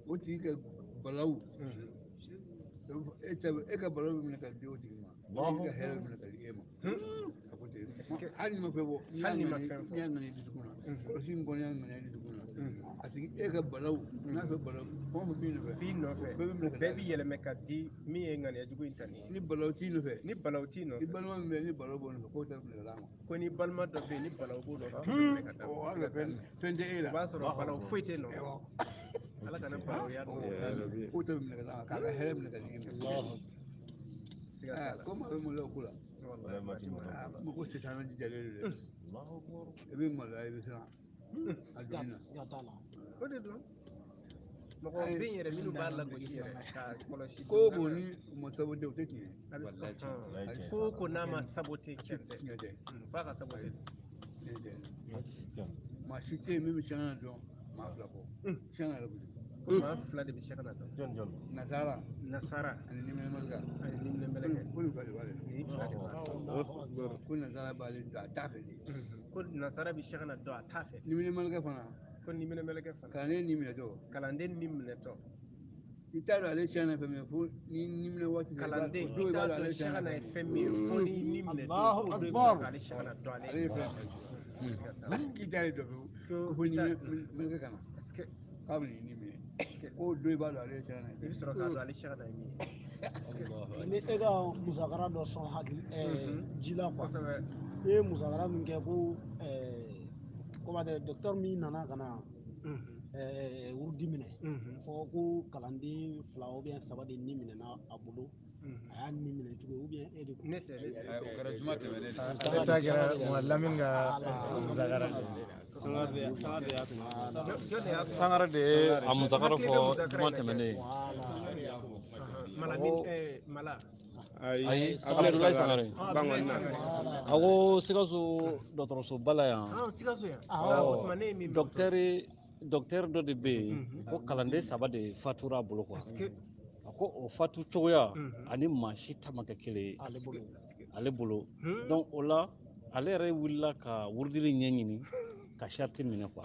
O tigi ka balawu. E ka balawu bɛ minɛ ka di o tigi ma. E ka hɛrɛ bɛ minɛ ka di e ma. A ko ten. Hali n'i ma fɛn fɔ. Hali n'i ma fɛn fɔ. N'i y'a ŋaniya i dusukun na. Kɔlɔsi in kɔni y'a ŋaniya i dusukun na. A tigi e ka balawu n'a fɛ balawu fɛn o fɛn b'i nɔfɛ. B'i nɔfɛ. Bɛɛ b'i yɛlɛmɛ ka di min ye ŋaniya jugu in ta nin ye. Ni balawu t'i nɔfɛ. Ni balawu t'i nɔfɛ. I balima min bɛ yen ni balawu b'o nɔfɛ k'o tɛ minɛ ka d'a ma. Ko ni balima dɔ bɛ yen ni balawu b'o nɔfɛ k'o tɛ minɛ ka d'a ma. O b'a sɔrɔ fɛn tɛ e la. O b'a sɔrɔ balawu foyi t'e nɔfɛ. Ala kana balawuya don. K'o tɛ minɛ ka d'a ma k'a ka hɛrɛ minɛ ka di e ma. Siga t'a la. Ko maa bɛ maloya o ko la. Ko sitanɛ jijalen don dɛ. I bɛ maloya i bɛ siran. A donni na. O de don. Mɔgɔ bɛ yen yɛrɛ minnu b'a lagosi yɛrɛ ka kɔlɔsi. Ko o ko ni u ma sabote o tɛ tiɲɛ ye. Ko o ko n'a ma sabote tiɲɛ tɛ. Tiɲɛ tɛ. F'a ka sabote. Tiɲɛ tɛ. Maa si tɛ yen min bɛ siran dɔn maa 2 kɔ. Siran yɛrɛ kojugu. Ko maa 2 de bɛ siran dɔn. Jɔn jɔn. Nasara. Nasara. Ani niminɛmɛlɛkɛ. Ani niminɛmɛlɛkɛ. Ko nin 2 de b'ale dɔn. Nin 2 de b'ale dɔn. Ko nasara b'ale dɔn a t'a fɛ de. Ko nasara bɛ siran dɔn a t'a fɛ. Niminɛmɛlɛkɛ fana. Ko niminɛmɛlɛkɛ fana. Kalanden ni minɛtɔ. Kalanden ni minɛtɔ. I t'a dɔn ale siran fɛn min ye fo ni ni minɛ waati. Kalanden i t'a dɔn siran ye fɛn min ye fo ni ni minɛtɔ. Ko dɔ bɛ se k'ale siran dɔn ale. Ale ye fɛn min ye. K'i t'ale dɔn fiyewu. Ko fo niminɛmɛlɛkɛ ka na. K'a bɛ n'i minɛ. Ko don i b'a dɔn ale ye siran ye. I bɛ sɔrɔ k'a dɔn ale siran ye min ye. Ni e ka musakara dɔ sɔn hakili ji la quoi. Kosɛbɛ. I ye musakara min kɛ ko comment dire docteur min nana ka na wurudi minɛ. Fɔ ko kalanden 2 ou bien 3 de ni minɛna a bolo. A y'a ni minɛ cogo ou bien e de ko. Ne tɛ ne tɛ. O kɛra juma tɛmɛnen de. Ale ta kɛra Lamine ka musakara de. Sangare de ye a musakara fɔ juma tɛmɛnen. Mala. Ayi, Abdoulaye Sangare. A ko Sikaso dɔgɔtɔrɔsoba la yan. Sikaso yan. Docteur dɔ de bɛ yen ko kalanden 3 de fatura a bolo quoi. A ko o fatu cogoya ani maa si ta ma kɛ kelen ye ale bolo. Donc o la ale yɛrɛ wulila ka wurudili ɲɛɲini ka sariti minɛ quoi.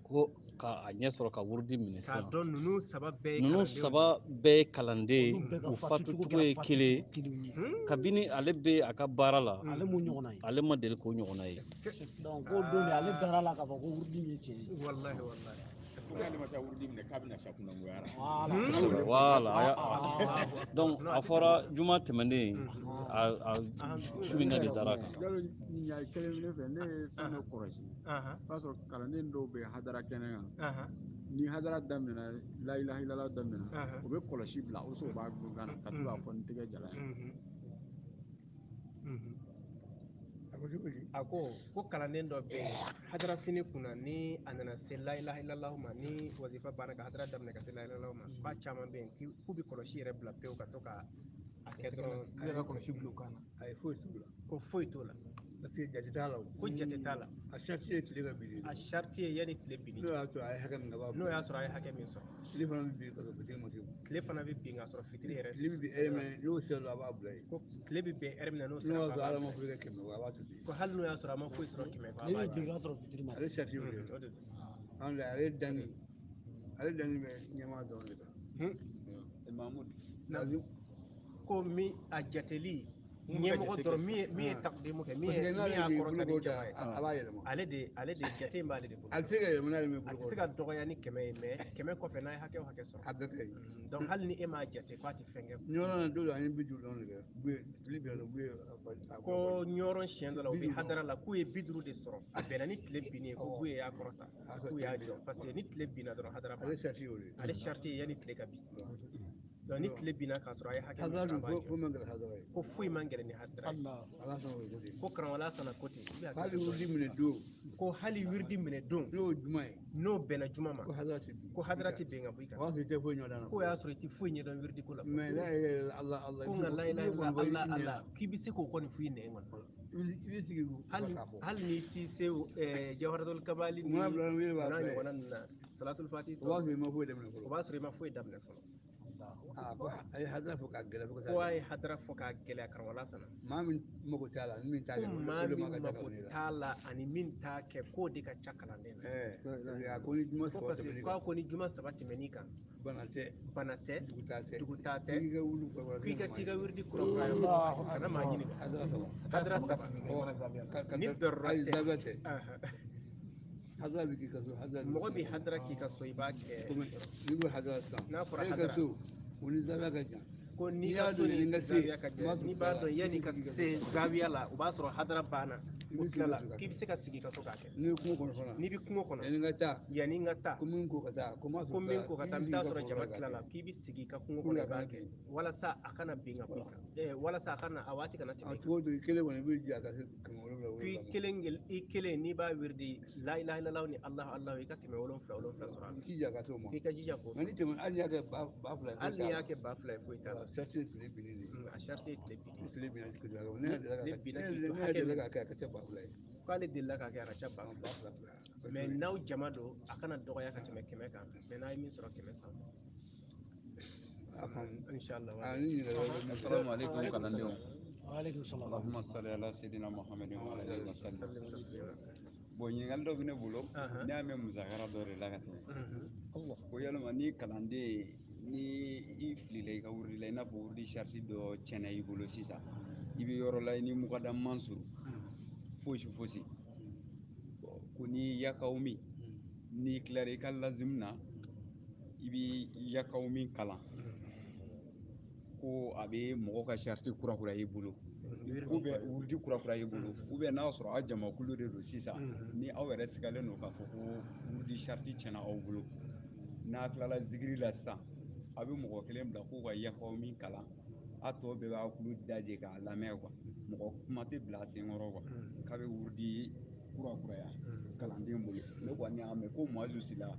Ko ka a ɲɛ sɔrɔ ka wurudi minɛ sisan. K'a dɔn ninnu 3 bɛɛ ye ninnu 3 bɛɛ ye kalanden u fatu cogo ye kelen ye. Kabini ale bɛ a ka baara la. Ale m'o ɲɔgɔnna ye. Ale ma deli k'o ɲɔgɔnna ye. Donc k'o don de ale dara la k'a fɔ ko wurudi ye tiɲɛ ye. Walahi walahi. K'ale ma taa wurudi minɛ k'a bɛna sa kunangoya la. Voilà. Donc a fɔra juma tɛmɛnen a su in na de dara kan. Ɲininkali kelen bɛ ne fɛ, ne ye fɛn dɔ kɔlɔsi. O b'a sɔrɔ kalanden dɔw bɛ hadara kɛnɛ kan. Ni hadara daminɛna la ilaha illallah daminɛna o bɛ kɔlɔsi bila o sɔrɔ o b'a gun kan na ka to k'a fɔ n tɛgɛ jala ye. A ko kalanden dɔ bɛ yen hadarafini kunna, ni a nana se la ilaha illallah ma, ni wazifa banna ka hadara daminɛ ka se la ilaha illallah ma, k'a caman bɛ yen k'u bɛ kɔlɔsi yɛrɛ bila pewu ka to ka a kɛ dɔrɔn. U yɛrɛ ka kɔlɔsi bila u kan na. Ayi, foyi t'o la. Ko foyi t'o la. Parce que jate t'a la o. Ko jate t'a la. A sariti ye tile ka bin de. A sariti ye yanni tile binni. N'o y'a sɔrɔ a ye hakɛ min kɛ, a b'a. N'o y'a sɔrɔ a ye hakɛ min sɔrɔ. Tile fana bɛ bin ka sɔrɔ fitiri ma se. Tile fana bɛ bin ka sɔrɔ fitiri yɛrɛ. Tile bɛ bin ɛri min n'o sera dɔrɔn, a b'a bila yen. Ko tile bɛ bɛn ɛri min na n'o sera. N'o y'a sɔrɔ ala ma foyi kɛ 100 a b'a to ten. Ko hali n'o y'a sɔrɔ a ma foyi sɔrɔ 100 a Tile b'a bɛ bin k'a sɔrɔ fitiri ma se. Ale sariti y'o de ye. O de don. An ale danni bɛ ɲɛmaa dɔrɔn de kan. Mahmoud. Ko min a jateli ɲɛmɔgɔ dɔrɔn min ye takdimu kɛ, min y'a kɔrɔta ni jama ye, a b'a yɛlɛma. Ale de jate in b'ale de bolo. A tɛ se ka yɛlɛma n'ale ma A tɛ se ka dɔgɔya ni 100 ye, mais 100 kɔfɛ n'a ye hakɛ o hakɛ sɔrɔ. A bɛɛ ka ɲi. Donc hali ni e m'a jate k'a tɛ fɛn kɛ. Ɲɔrɔ na don dɔ an ye 50 dɔrɔn de kɛ. Tile bɛnna Buye. Ko ɲɔrɔ siɲɛ dɔ la u bɛ hadara la k'u ye 50 de sɔrɔ, a bɛnna ni tile binni ye, ko Buye y'a kɔrɔta k'u y'a jɔ, parce que ni tile binna dɔrɔn hadara banna. Ale sariti y'o de ye. Ale sariti ye yanni tile ka bin. Donc ni tile binna k'a sɔrɔ a ye hakɛ min sɔrɔ, a b'a jɔ. Ko foyi man gɛlɛn ni hadara ye. Ko karamɔgɔ Lasana ko ten. Hali wiridi minɛ don. Ko hali wiridi minɛ don. N'o ye juma ye. N'o bɛnna juma ma. Ko hadara tɛ bin. Ko hadara tɛ bin ka bɔ i kan. O y'a sɔrɔ i tɛ foyi ɲɛdɔn a la. K'o y'a sɔrɔ i tɛ foyi ɲɛdɔn wiridi ko la. Mais la ilaha illallah Allah. Ko nka la ilaha illallah Allah Allah k'i bɛ se k'o kɔni f'i nɛn kɔnɔ. I bɛ sigi k'a fɔ. Hali n'i ti se jawharatul kamali ni n'a ɲɔgɔnna ninnu na, salatul fati. O b'a sɔrɔ i ma foyi daminɛ fɔlɔ. O b'a sɔrɔ i ma foyi daminɛ fɔlɔ. Ko a ye hadara fɔ k'a gɛlɛya fo ka taa. Ko a ye hadara fɔ k'a gɛlɛya karamɔgɔ Lasana. Maa min mako t'a la ani min t'a kɛ. Ko maa min mako t'a la ani min t'a kɛ, k'o de ka ca kalanden na. A ko ni juma saba tɛmɛn'i kan. K'a ko ni juma saba tɛmɛn'i kan. Bana tɛ. Bana tɛ. Dugutaa tɛ. Dugutaa tɛ. K'i ka wuli kura. K'i ka t'i ka wiridi kura kura ye. Kana maa ɲininka. Hadara saba. Hadara saba. Ni dɔrɔra tɛ. Zabiya tɛ. Hadara bɛ k'i ka so. Hadara. Mɔgɔ bɛ hadara k'i ka so, i b'a kɛ. N'i ko hadara sisan. N'a fɔra hadara. E ka so. O ni zawiya ka jan. Ko n'i ka so ni zawiya ka jan, n'i b'a dɔn yanni ka se zawiya la, o b'a sɔrɔ hadara banna, o tilala, k'i bɛ se ka sigi ka to k'a kɛ. N'i bɛ kungo kɔnɔ fana. N'i bɛ kungo kɔnɔ. Yanni n ka taa. Yanni n ka taa. Ko min ko ka taa. Ko min ko ka taa, n bɛ taa sɔrɔ jama tilala, k'i bɛ sigi i ka kungo kɔnɔ i b'a kɛ walasa a kana bin ka bɔ i kan. Walasa a kana a waati kana tɛmɛ. A cogo o cogo i kelen kɔni i bɛ jija ka se 700. K'i kelen i kelen n'i b'a wiridi la ilaha illallah ni Allahu Allahu i ka 700 700 sɔrɔ a la. I jija ka s'o ma. K'i ka jija k'o. Nka ni tɛmɛ hali n'i y'a kɛ 2000 ye. Hali n'i y'a kɛ 2000 ye foyi t'a la. A sariti ye tile binni de ye. A sariti ye tile binni. Tile binna ne yɛrɛ delila k'a kɛ a ka ca 2000 ye. K'ale delila k'a kɛ a ka ca 2000. Mais n'aw jama don a kana dɔgɔya ka tɛmɛ 100 kan, mais n'a ye min sɔrɔ 100 sanfɛ. Inshallah. Assalamu alaikum kalandenw. Wa alaikum salam. Allahumma salli ala sayyidina Muhammadin wa ala alihi wa sallam. Bon, ɲininkali dɔ bɛ ne bolo, ne y'a mɛn musakara dɔ de la ka tɛmɛ. Ko yalima ni kalanden ni i filila i ka wurudi la, i n'a fɔ wurudi sariti dɔ tiɲɛna i bolo sisan, i bɛ yɔrɔ la i ni mukadamu man surun fosi fosi, ko ni yakawumi n'i tilara i ka lazimu na, i bɛ yakawumi kalan, ko a bɛ mɔgɔ ka sariti kura i bolo, ou bien wurudi kura i bolo, ou bien n'a y'a sɔrɔ aw jamakulu de don sisan, ni aw yɛrɛ sigalen don k'a fɔ ko wurudi sariti tiɲɛna aw bolo, n'a tilala zikiri la sisan, a bɛ mɔgɔ kelen bila k'u ka yakawumi kalan, a tɔ bɛɛ b'a kulo daje k'a lamɛn quoi, mɔgɔ kuma tɛ bila a senkɔrɔ quoi, k'a bɛ wurudi kurakuraya kalanden bolo. Ne kɔni y'a mɛn ko Muazu Sila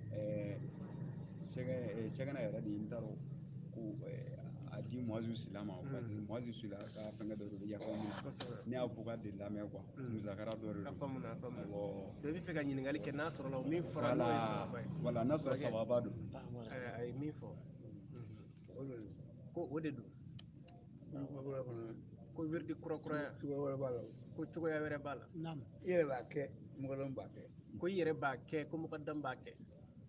Sɛgɛnɛ yɛrɛ de ye, n t'a dɔn ko a di Muazu Sila ma, parce que Muazu Sila ka fɛnkɛ dɔ de bɛ yakawumi na, ne y'a fɔ k'a de lamɛn quoi, musakara dɔ de don. A faamuna, a faamuna. Bɛɛ bɛ fɛ ka ɲininkali kɛ n'a sɔrɔ la min fɔra n'o ye sababa ye. Voilà, n'a sɔrɔ sababa don. A ye min fɔ ko o de don. Ko wiridi kurakuraya. Cogoya wɛrɛ b'a la. Ko cogoya wɛrɛ b'a la. I yɛrɛ b'a kɛ, mɔgɔdamu b'a kɛ. Ko i yɛrɛ b'a kɛ, ko mɔgɔdamu b'a kɛ.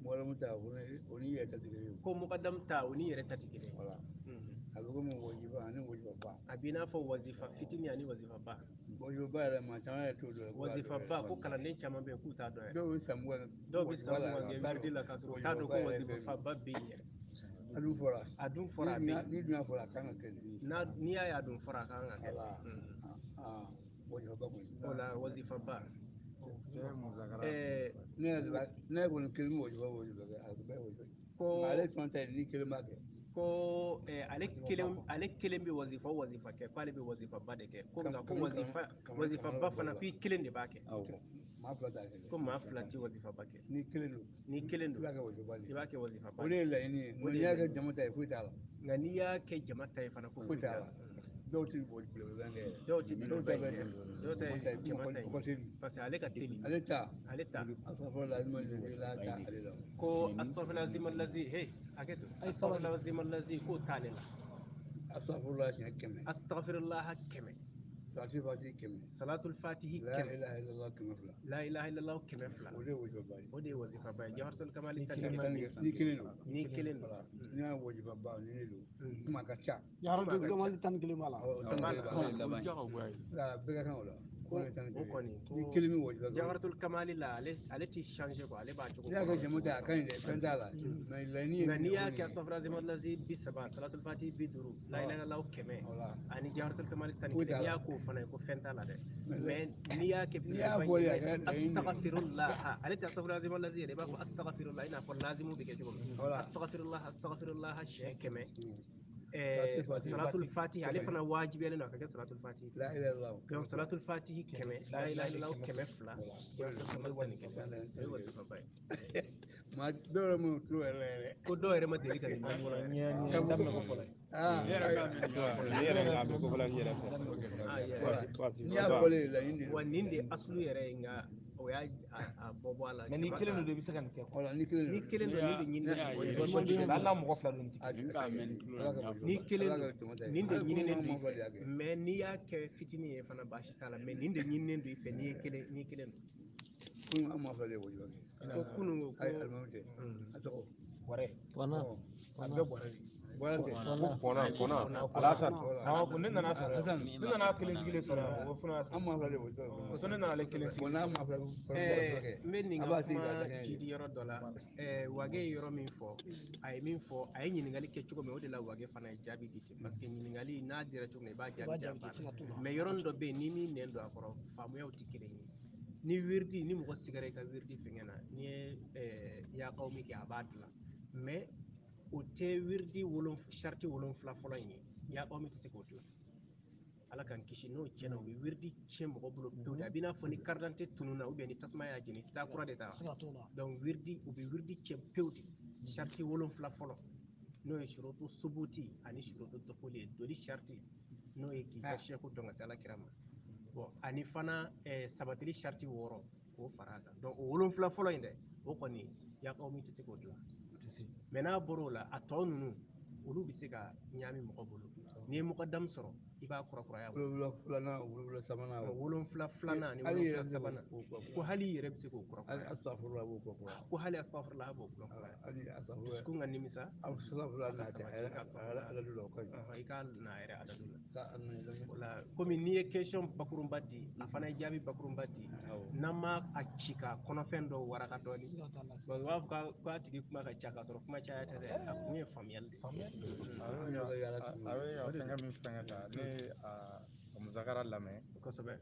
Mɔgɔdamu ta o ni yɛrɛ ta tɛ kelen ye. Ko mɔgɔdamu ta o ni yɛrɛ ta tɛ kelen ye. Voilà. A bɛ komi wajiba ani wajibaba. A b'i n'a fɔ wazifa fitinin ani wazifaba. Wajiba yɛrɛ maa caman yɛrɛ t'o dɔn. Wazifaba ko kalanden caman bɛ yen k'u t'a dɔn yɛrɛ. Dɔw bɛ san 20. Dɔw bɛ san 20 kɛ wiridi la k'a sɔrɔ u t'a dɔn ko wazifaba bɛ yen yɛrɛ. A dun fɔra. A dun fɔra a bɛ yen. Ni dun y'a fɔra a kan ka kɛ de. N'i y'a ye a dun fɔra a kan ka kɛ. Wazifaba kɔni. O la wazifaba. Ne yɛrɛ kɔni kelen bɛ wajiba kɛ, a bɛɛ wajiba. Ko ale tun ta ye ni kelen b'a kɛ. Ko ale kelen bɛ wazifa o wazifa kɛ, k'ale bɛ wazifaba de kɛ, ko nka ko wazifaba fana k'i kelen de b'a kɛ. Maa fila t'a kɛ. Ko maa fila tɛ wazifaba kɛ. N'i kelen don. N'i kelen don. I b'a kɛ wazifaba de ye. I b'a kɛ wazifaba. O de ye laɲini ye. Nka n'i y'a kɛ jama ta ye foyi t'a la. Nka n'i y'a kɛ jama ta ye fana ko foyi t'a la. Dɔw tɛ belebeleba kɛ yɛrɛ. Dɔw tɛ belebeleba kɛ. Dɔw ta ye jama ta ye. Parce que ale ka teli. Ale ta. Ale ta. Asafurulahi la ta ale la. Ko asafurulahi he hakɛ to. Asafurulahi k'o t'ale la. Asafurulahi siɲɛ 100. Asafurulahi 100. Salatul fatihi 100. Salatul fatihi 100. La ilaha illallah 200. La ilaha illallah 200. O de ye wajibaba ye. O de ye wajibaba ye. Jawharatul kamali tan ni kelen don. Ni kelen don. N'i y'a wajibaba ni ne don. Kuma ka ca. Jawharatul kamali 11 b'a la. Awɔ 11 b'a la. Bɛɛ ka kan o la. O kɔni ni kelen min wajiba. Jawharatul kamali la ale ti changer quoi, ale b'a cogo. N'i y'a kɛ jama ta a ka ɲi dɛ, fɛn t'a la. Mais laɲini ye. Nka n'i y'a kɛ asafurulahi 30, salatul fatihi 50, la ilaha illallah 100, ani jawharatul kamali 11, n'i y'a k'o fana ye ko fɛn t'a la dɛ. Mais n'i y'a kɛ n'i y'a bɔ a kɛra laɲini. Astaghfirullah, ale tɛ astaghfirullah yɛrɛ, i b'a fɔ astaghfirullah i n'a fɔ lazimu bɛ kɛ cogo min. Astaghfirullah astaghfirullah siɲɛ 100. Salatul fatihi ale fana wajibiyalen don a ka kɛ salatul fatihi. La ilaha illallah. Donc salatul fatihi 100, la ilaha illallah 200. O ye wajibaba ye. Maa dɔw yɛrɛ m'o tulo yɛrɛ la yɛrɛ. Ko dɔw yɛrɛ ma deli ka nin mɛn fɔlɔ yɛrɛ. Daminɛ ko fɔlɔ ye. Ne yɛrɛ k'a mɛn ko fɔlɔ n yɛrɛ fɛ. N'i y'a fɔlen laɲini de. Wa nin de ye asulu yɛrɛ ye nka o y'a bɔ bɔ a la. Mais n'i kelen don i bɛ se ka nin kɛ. Voilà, n'i kelen don. N'i kelen don nin de ɲininen don. Hali n'a mɔgɔ fila don nin tɛ kelen. N'i kelen don nin de ɲininen don i fɛ. Mais n'i y'a kɛ fitinin ye fana baasi t'a la, mais nin de ɲininen don i fɛ n'i ye kelen n'i kelen don. Kunun an maa fila de ye wajiba kɛ. Ko kunun ko. Ayi alimami tɛ. A tɔgɔ. Bɔrɛ. Bɔnna. A bɛɛ bɔrɛ de. Bɔrɛ tɛ. Ko kɔnna Alasan. Awɔ ne nana sɔrɔ. Ne nana kelen sigilen sɔrɔ yan. O fana. An maa fila de ye wajiba kɛ. O ne nana ale kelen sigi. Bon n'a maa fila kɛ. N bɛ nin ka kuma jidi yɔrɔ dɔ la. Wage ye yɔrɔ min fɔ, a ye min fɔ, a ye ɲininkali kɛ cogo min o de la Wage fana ye jaabi di ten. Parce que ɲininkali n'a dira cogo min i b'a jaabi di a banna. Mais yɔrɔnin dɔ bɛ yen n'i m'i nɛn don a kɔrɔ faamuyaw tɛ kelen ye. Ni wirdi ni mɔgɔ sigara i ka wirdi fɛngɛ na n'i ye yakaw min kɛ a b'a dilan, mais o tɛ wirdi sariti 7 fɔlɔ in ye. Yakaw min tɛ se k'o dilan, Ala k'an kisi n'o tiɲɛna o bɛ wirdi tiɲɛ mɔgɔ bolo pewu de. A b'i n'a fɔ ni carte d'identité tununna ou bien ni tasuma y'a jeni i tɛ taa kura de ta. Donc wirdi o bɛ wirdi tiɲɛ pewu de. Sariti 7 fɔlɔ n'o ye surutu subuti ani surutu dukuli ye, doli sariti n'o ye k'i ka sɛku dɔn ka se Ala kira ma. Bon ani fana sabatili sariti 6 k'o fara a kan. Donc o 7 fɔlɔ in dɛ, o kɔni yakaw min tɛ se k'o dilan. Mais n'a bɔra o la a tɔ ninnu olu bɛ se ka ɲaami mɔgɔ bolo. N'i ye mɔgɔdamu sɔrɔ i b'a kurakuraya. 7 filanan 7 sabanan. 7 filanan ani 7 sabanan. Ko hali i yɛrɛ bɛ se k'o kurakuraya. Asafurula b'o kurakuraya. Ko hali asafurula b'o kurakuraya. Dusukun ka nimisa. Asafurula n'a tɛ adadu la o ka ɲi. I ka na yɛrɛ adadu la. O la komi n'i ye question bakurunba di a fana ye jaabi bakurunba di, n'an ma a ci ka kɔnɔfɛn dɔw waraka dɔɔni, u b'a fɔ k'a tigi kuma ka ca k'a sɔrɔ kuma caya tɛ dɛ, a kun ye faamuyali de ye. A bɛ fɛnkɛ min fɛnkɛ ta ne ye a musakara lamɛn kosɛbɛ,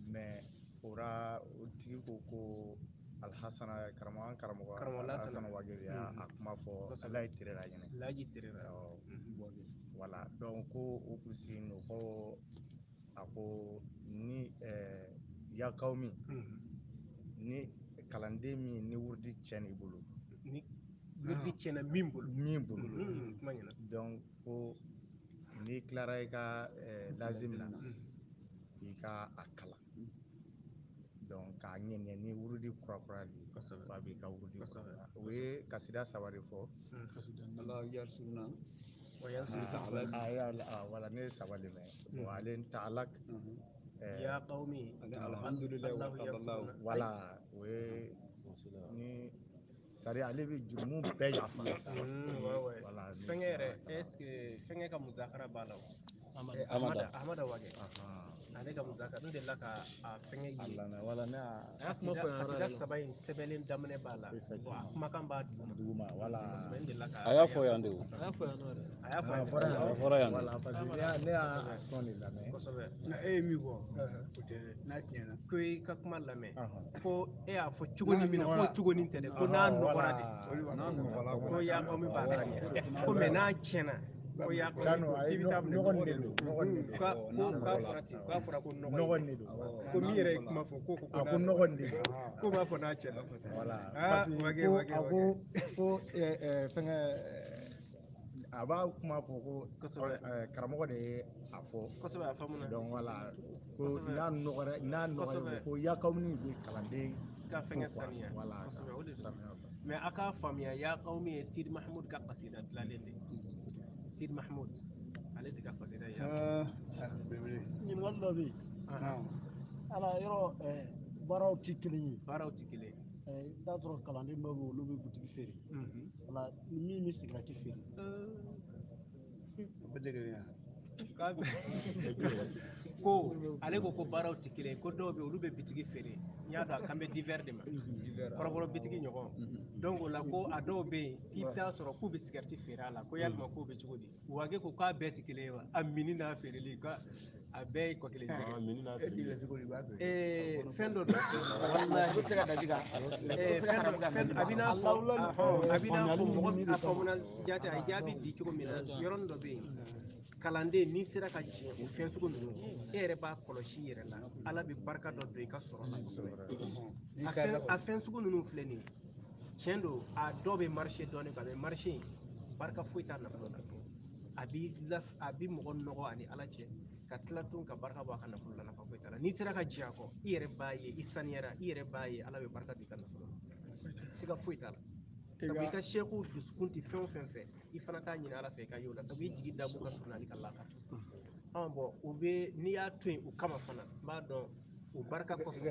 mais o la o tigi ko ko Alhasana karamɔgɔ an karamɔgɔ Alhasana Wage de y'a kuma fɔ Alayi Terera ɲɛnɛ. Laji Terera. Voilà, donc ko o kun sigilen don ko a ko ni yakaw min ni kalanden min ni wurudi tiɲɛna i bolo. Ni wurudi tiɲɛna min bolo. Min bolo. Kuma ɲɛna. Donc ko n'i tilara i ka lazim na i ka a kalan. Donc k'a ŋɛniya ni wurudi kura de ye. Kosɛbɛ. A b'i ka wurudi kura. O ye kasida 3 de fɔ. Ala yasuruna. Wala ne ye 3 de mɛn. Bon ale ta ala. Ya qawmi. Alhamdulilayi wa sallallahu. Wala o ye ni c'est à dire ale bɛ jurumu bɛɛ yafa. Fɛnkɛ yɛrɛ est ce que fɛnkɛ ka muzakara b'a la o. Ahmada Wage. Ale ka musaka n delila ka a fɛngɛ ye. Wala ne y'a kuma fɔ yan kasida saba in sɛbɛnlen daminɛ b'a la. Bon a kumakan b'a duguma. Wala. Kosɛbɛ n delila ka. A y'a fɔ yan de o. A y'a fɔ yan nɔ dɛ. A y'a fɔ yan. A fɔra yan. Wala parce que ne y'a sɔn de lamɛn. Kosɛbɛ. Nka e ye min fɔ o tɛ dɛ n'a tiɲɛna. Ko i ka kuma lamɛn. Ko e y'a fɔ cogo min na ko cogo nin tɛ dɛ ko n'a nɔgɔra de. Ko ya aw min b'a saniya. Ko mɛ n'a tiɲɛna. Ko ya Cano ayi nɔgɔ de don nɔgɔ de don. K'a fɔra ten k'a fɔra ko nɔgɔ de don. Ko min yɛrɛ ye kuma fɔ ko a ko nɔgɔ de don. Ko b'a fɔ n'a tiɲɛna. Wala parce que ko a ko ko fɛngɛ a b'a kuma fɔ ko karamɔgɔ de ye a fɔ. Kosɛbɛ a faamuna. Donc voilà ko n'a nɔgɔra n'a nɔgɔra ko yakawuni bɛ kalanden ka fɛngɛ saniya. Wala kosɛbɛ o de don. Mais a k'a faamuya yakawuni ye Sidi Mahmoud ka kasida dilanlen de ye. Sidi Mahmoud ale de ka kasida ye. Ɲininkali dɔ bɛ yen. Ala yɔrɔ baaraw tɛ kelen ye. Baaraw tɛ kelen ye. I bɛ t'a sɔrɔ kalanden dɔw bɛ yen olu bɛ butigi feere. Wala ni min bɛ sigɛrɛti feere. O bɛɛ tɛ kelen ye. Ko ale ko ko baaraw tɛ kelen ye ko dɔw bɛ yen olu bɛ bitigi feere n y'a dɔn a kan bɛ divers de ma kɔrɔbɔrɔ bitigi ɲɔgɔn donc o la ko a dɔw bɛ yen k'i bɛ taa sɔrɔ k'u bɛ sigɛrɛti feere a la ko yalima k'o bɛ cogo di Wage ko k'a bɛɛ tɛ kelen ye wa a mini n'a feereli ko a bɛɛ ye kɔ kelen jɛgɛ fɛn dɔ don walahi fɛn dɔ a b'i n'a fɔ a b'i n'a fɔ mɔgɔ a faamuna jate a ye jaabi di cogo min na yɔrɔnin dɔ bɛ yen kalanden n'i sera ka jɛ o fɛn sugu ninnu e yɛrɛ b'a kɔlɔsi i yɛrɛ la ala bɛ barika dɔ don i ka sɔrɔ la kosɛbɛ a fɛn sugu ninnu filɛ nin ye tiɲɛ don a dɔw bɛ marché dɔɔnin a bɛ marché in barika foyi t'a nafolo la a b'i mɔgɔ nɔgɔ ani ala cɛ ka tila tun ka barika bɔ a ka nafolo la nafa foyi t'a la n'i sera ka jɛ a kɔ i yɛrɛ b'a ye i saniyara i yɛrɛ b'a ye ala bɛ barika don i ka nafolo la siga foyi t'a la sabu i ka seku dusukun tɛ fɛn o fɛn fɛ i fana t'a ɲini ala fɛ i ka y'o la sabu i jigi dabɔ ka surun ani ka laka bɔn o bɛ n'i y'a to yen o kama fana n b'a dɔn o barika kosɔn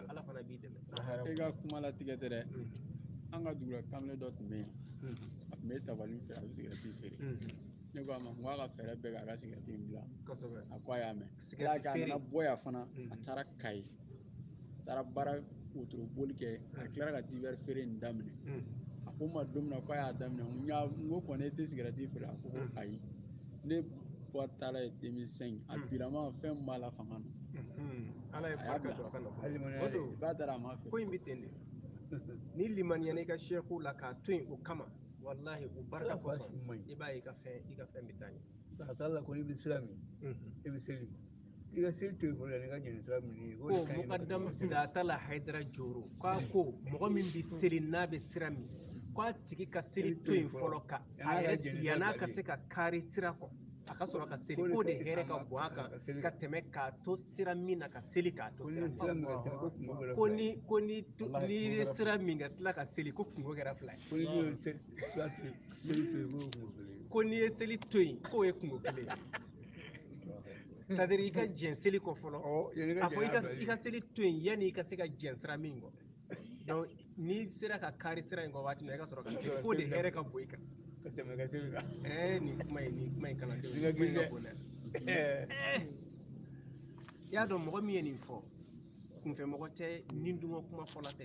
ala fana b'i dɛmɛ. E ka kuma latigɛ tɛ dɛ an ka dugu la kamalen dɔ tun bɛ yen a tun bɛ tabali feere a bɛ sigɛrɛti feere ne ko a ma n ko a ka fɛɛrɛ bɛɛ kɛ a ka sigɛrɛti in bila a ko a y'a mɛn a nana bɔ yan fana a taara Kayi a taara baara wotoro boli kɛ a tilara ka divers feere in daminɛ. A ko n ma don min na k'a y'a daminɛ n ko kɔni e tɛ sigɛrɛti feere a ko ko ayi ne bɔ taara ye 2005 a bilama fɛn min b'a la fanga na ala ye barika don a ka nafolo ba taara a ma feere ko in bɛ ten de ni limaniyana i ka seku la k'a to yen o kama walahi o barika kosɔn i b'a ye i ka fɛn bɛ taa ɲɛ. A t'a la ko i bɛ sira min i bɛ seli i ka seli to yen fɔlɔ yanni i ka jɛn sira min ye. Ko mukadam Datala Hayidara Joro k'a ko mɔgɔ min bɛ seli n'a bɛ sira min k'a tigi ka seli to yen fɔlɔ ka a yɛrɛ yann'a ka se ka kari sira kɔ a ka sɔrɔ ka seli k'o de hɛrɛ ka bon a kan ka tɛmɛ k'a to sira min na ka seli k'a to sira ko ni ko ni n'i ye sira min ka tila ka seli ko kungo kɛra fila ye. Ko n'i ye seli to yen k'o ye kungo kelen ye. C'est-à-dire i ka jɛn seli kɔ fɔlɔ a fɔ i ka seli to yen yanni i ka se ka jɛn sira min kɔ donc n'i sera ka kari sira in kɔ waati min na i ka sɔrɔ ka seli k'o de hɛrɛ ka bon i kan. Ka tɛmɛ ka seli kan. Nin kuma in kalandenw nin kuma in ka bon dɛ. I y'a dɔn mɔgɔ min ye nin fɔ kunfɛmɔgɔ tɛ ni dungɔ kuma fɔla tɛ.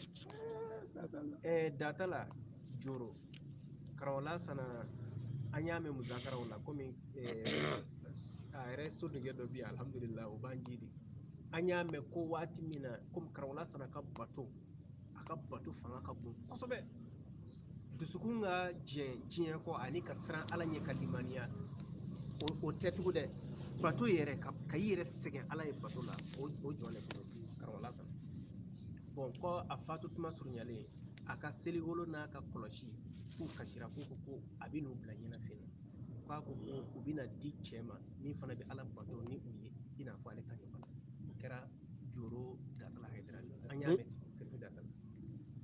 Datala Joro karamɔgɔ Lasana an y'a mɛn musakaraw la komi a yɛrɛ sodenkɛ dɔ bɛ yen alihamudulila o b'an jidi an y'a mɛn ko waati min na komi karamɔgɔ Lasana ka bato a ka bato fanga ka bon kosɛbɛ dusukun ka jɛn diɲɛ kɔ ani ka siran ala ɲɛ ka limaniya o tɛ tugun dɛ bato yɛrɛ ka i yɛrɛ sɛgɛn ala ye bato la o jɔn de bolo karamɔgɔ Lasana bɔn ko a fatu tuma surunyalen a ka seliwolo n'a ka kɔlɔsi k'u kasira k'u ko ko a bɛ n'u bila ɲɛnafin na k'a ko ko u bɛna di cɛ ma min fana bɛ ala bato ni u ye i n'a fɔ ale ta ɲɔgɔn na o kɛra Joro Datala Hayidara an y'a mɛn ten Serifu Datala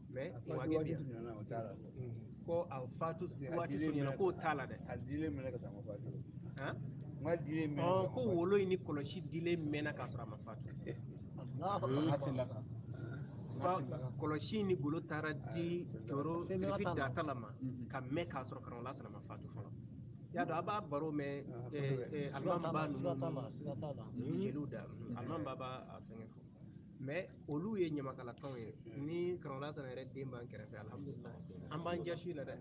mais Wage bi yan ko a fatu waati surunyana k'o t'a la dɛ. A dilen mɛnna ka sɔrɔ a ma fatu. Ko wolo in ni kɔlɔsi dilen mɛnna k'a sɔrɔ a ma fatu. Kɔlɔsi ni golo taara di Joro Serifu Datala ma ka mɛn k'a sɔrɔ karamɔgɔ Lasana ma fatu fɔlɔ. I Y'a dɔn a b'a baro mɛn alimami ba ninnu jeliw da alimami ba b'a fɛngɛ fɔ mais olu ye ɲamakalakaw ye ni karamɔgɔ Lasana yɛrɛ den b'an kɛrɛfɛ alhamdulilayi an b'an jasi la dɛ.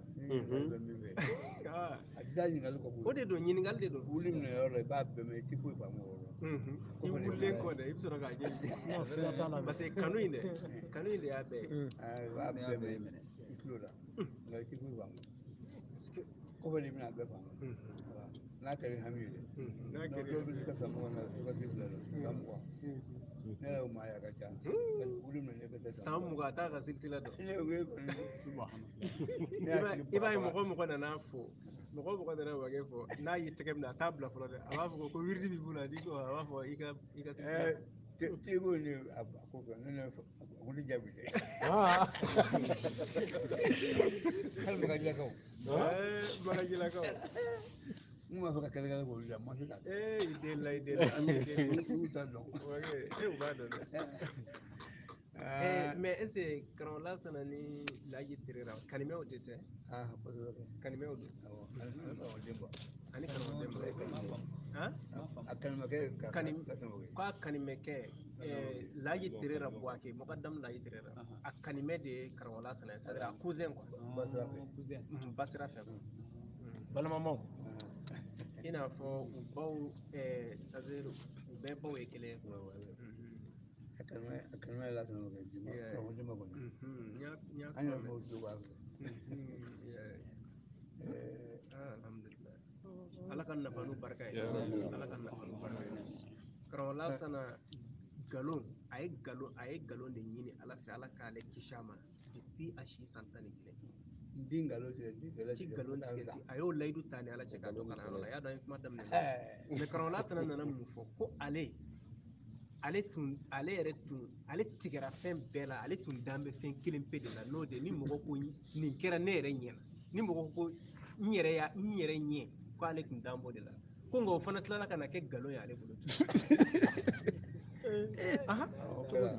A ti taa ɲininkali kɔ. O de don ɲininkali de don. Wuli minɛ yɔrɔ la i b'a bɛɛ mɛn i ti foyi faamu o yɔrɔ la. I wulilen kɔ dɛ i bɛ sɔrɔ k'a ɲɛɲini parce que kanu in dɛ kanu in de y'a bɛɛ ye. I b'a bɛɛ mɛn i tulo la nka i ti foyi faamu. Kɔfɛ de i bɛna a bɛɛ faamu. N'a kɛra hami ye dɛ. N'a kɛra dɔw bɛ se ka san 20 na ka se fila la san 20. Ne yɛrɛ y'o maa ye a ka ca. Wuli minɛ ne bɛ se san 20 a t'a ka silsila dɔn. Ne y'o ye kɔni. I b'a ye mɔgɔ mɔgɔ nana fo mɔgɔ mɔgɔ nana Wage fo n'a y'i tɛgɛ minɛ a t'a bila fɔlɔ dɛ a b'a fɔ ko wiridi b'i bolo n'i ko a b'a fɔ i ka silsila. Tebo ni a ko fɛ ne a ko ne jaabi dɛ. Hali Bagajilakaw. Bagajilakaw. N b'a fɛ ka kɛlɛ kɛ k'olu la ma se ka. I den la i den la. Olu t'a dɔn. U b'a dɔn dɛ. Mais est ce que karamɔgɔ Lasana ni Laji Terera kanimɛw de tɛ? Kosɛbɛ. Kanimɛw don. Awɔ ani karamɔgɔden ba. Ani karamɔgɔden ba. A kanimɛkɛ k'a kanimɛkɛ Laji Terera Buwake Mɔgɔdamu Laji Terera a kanimɛ de ye karamɔgɔ Lasana ye c'est à dire a cousin quoi. Basira fɛ. Basira fɛ. Balimamaw. I n'a fɔ u baw c'est à dire u bɛɛ baw ye kelen ye. A kanimɛ Lasana kɛ karamɔgɔden ba kɔni. N An yɛrɛ b'o tulo b'a fɛ. Alhamdulilayi. Ala ka nafa n'u barika ye. Ala ka nafa n'u barika ye. Karamɔgɔ Lasana nkalon a ye nkalon de ɲini Ala fɛ Ala k'ale kisi a ma depuis a si san 11. N ti nkalon tigɛ n ti nkalon tigɛ a y'o layidu ta ni Ala cɛ k'a don kalanyɔrɔ la i y'a dɔn an ye kuma daminɛ mais karamɔgɔ Lasana nana mun fɔ ko ale ale tigɛra fɛn bɛɛ la ale tun dan bɛ fɛn kelen pe de la n'o de ni mɔgɔ ko nin kɛra ne yɛrɛ ɲɛ na ni mɔgɔ ko n yɛrɛ ɲɛ ko ale tun dan b'o de la ko nka o fana tilala ka na kɛ nkalon ye ale bolo.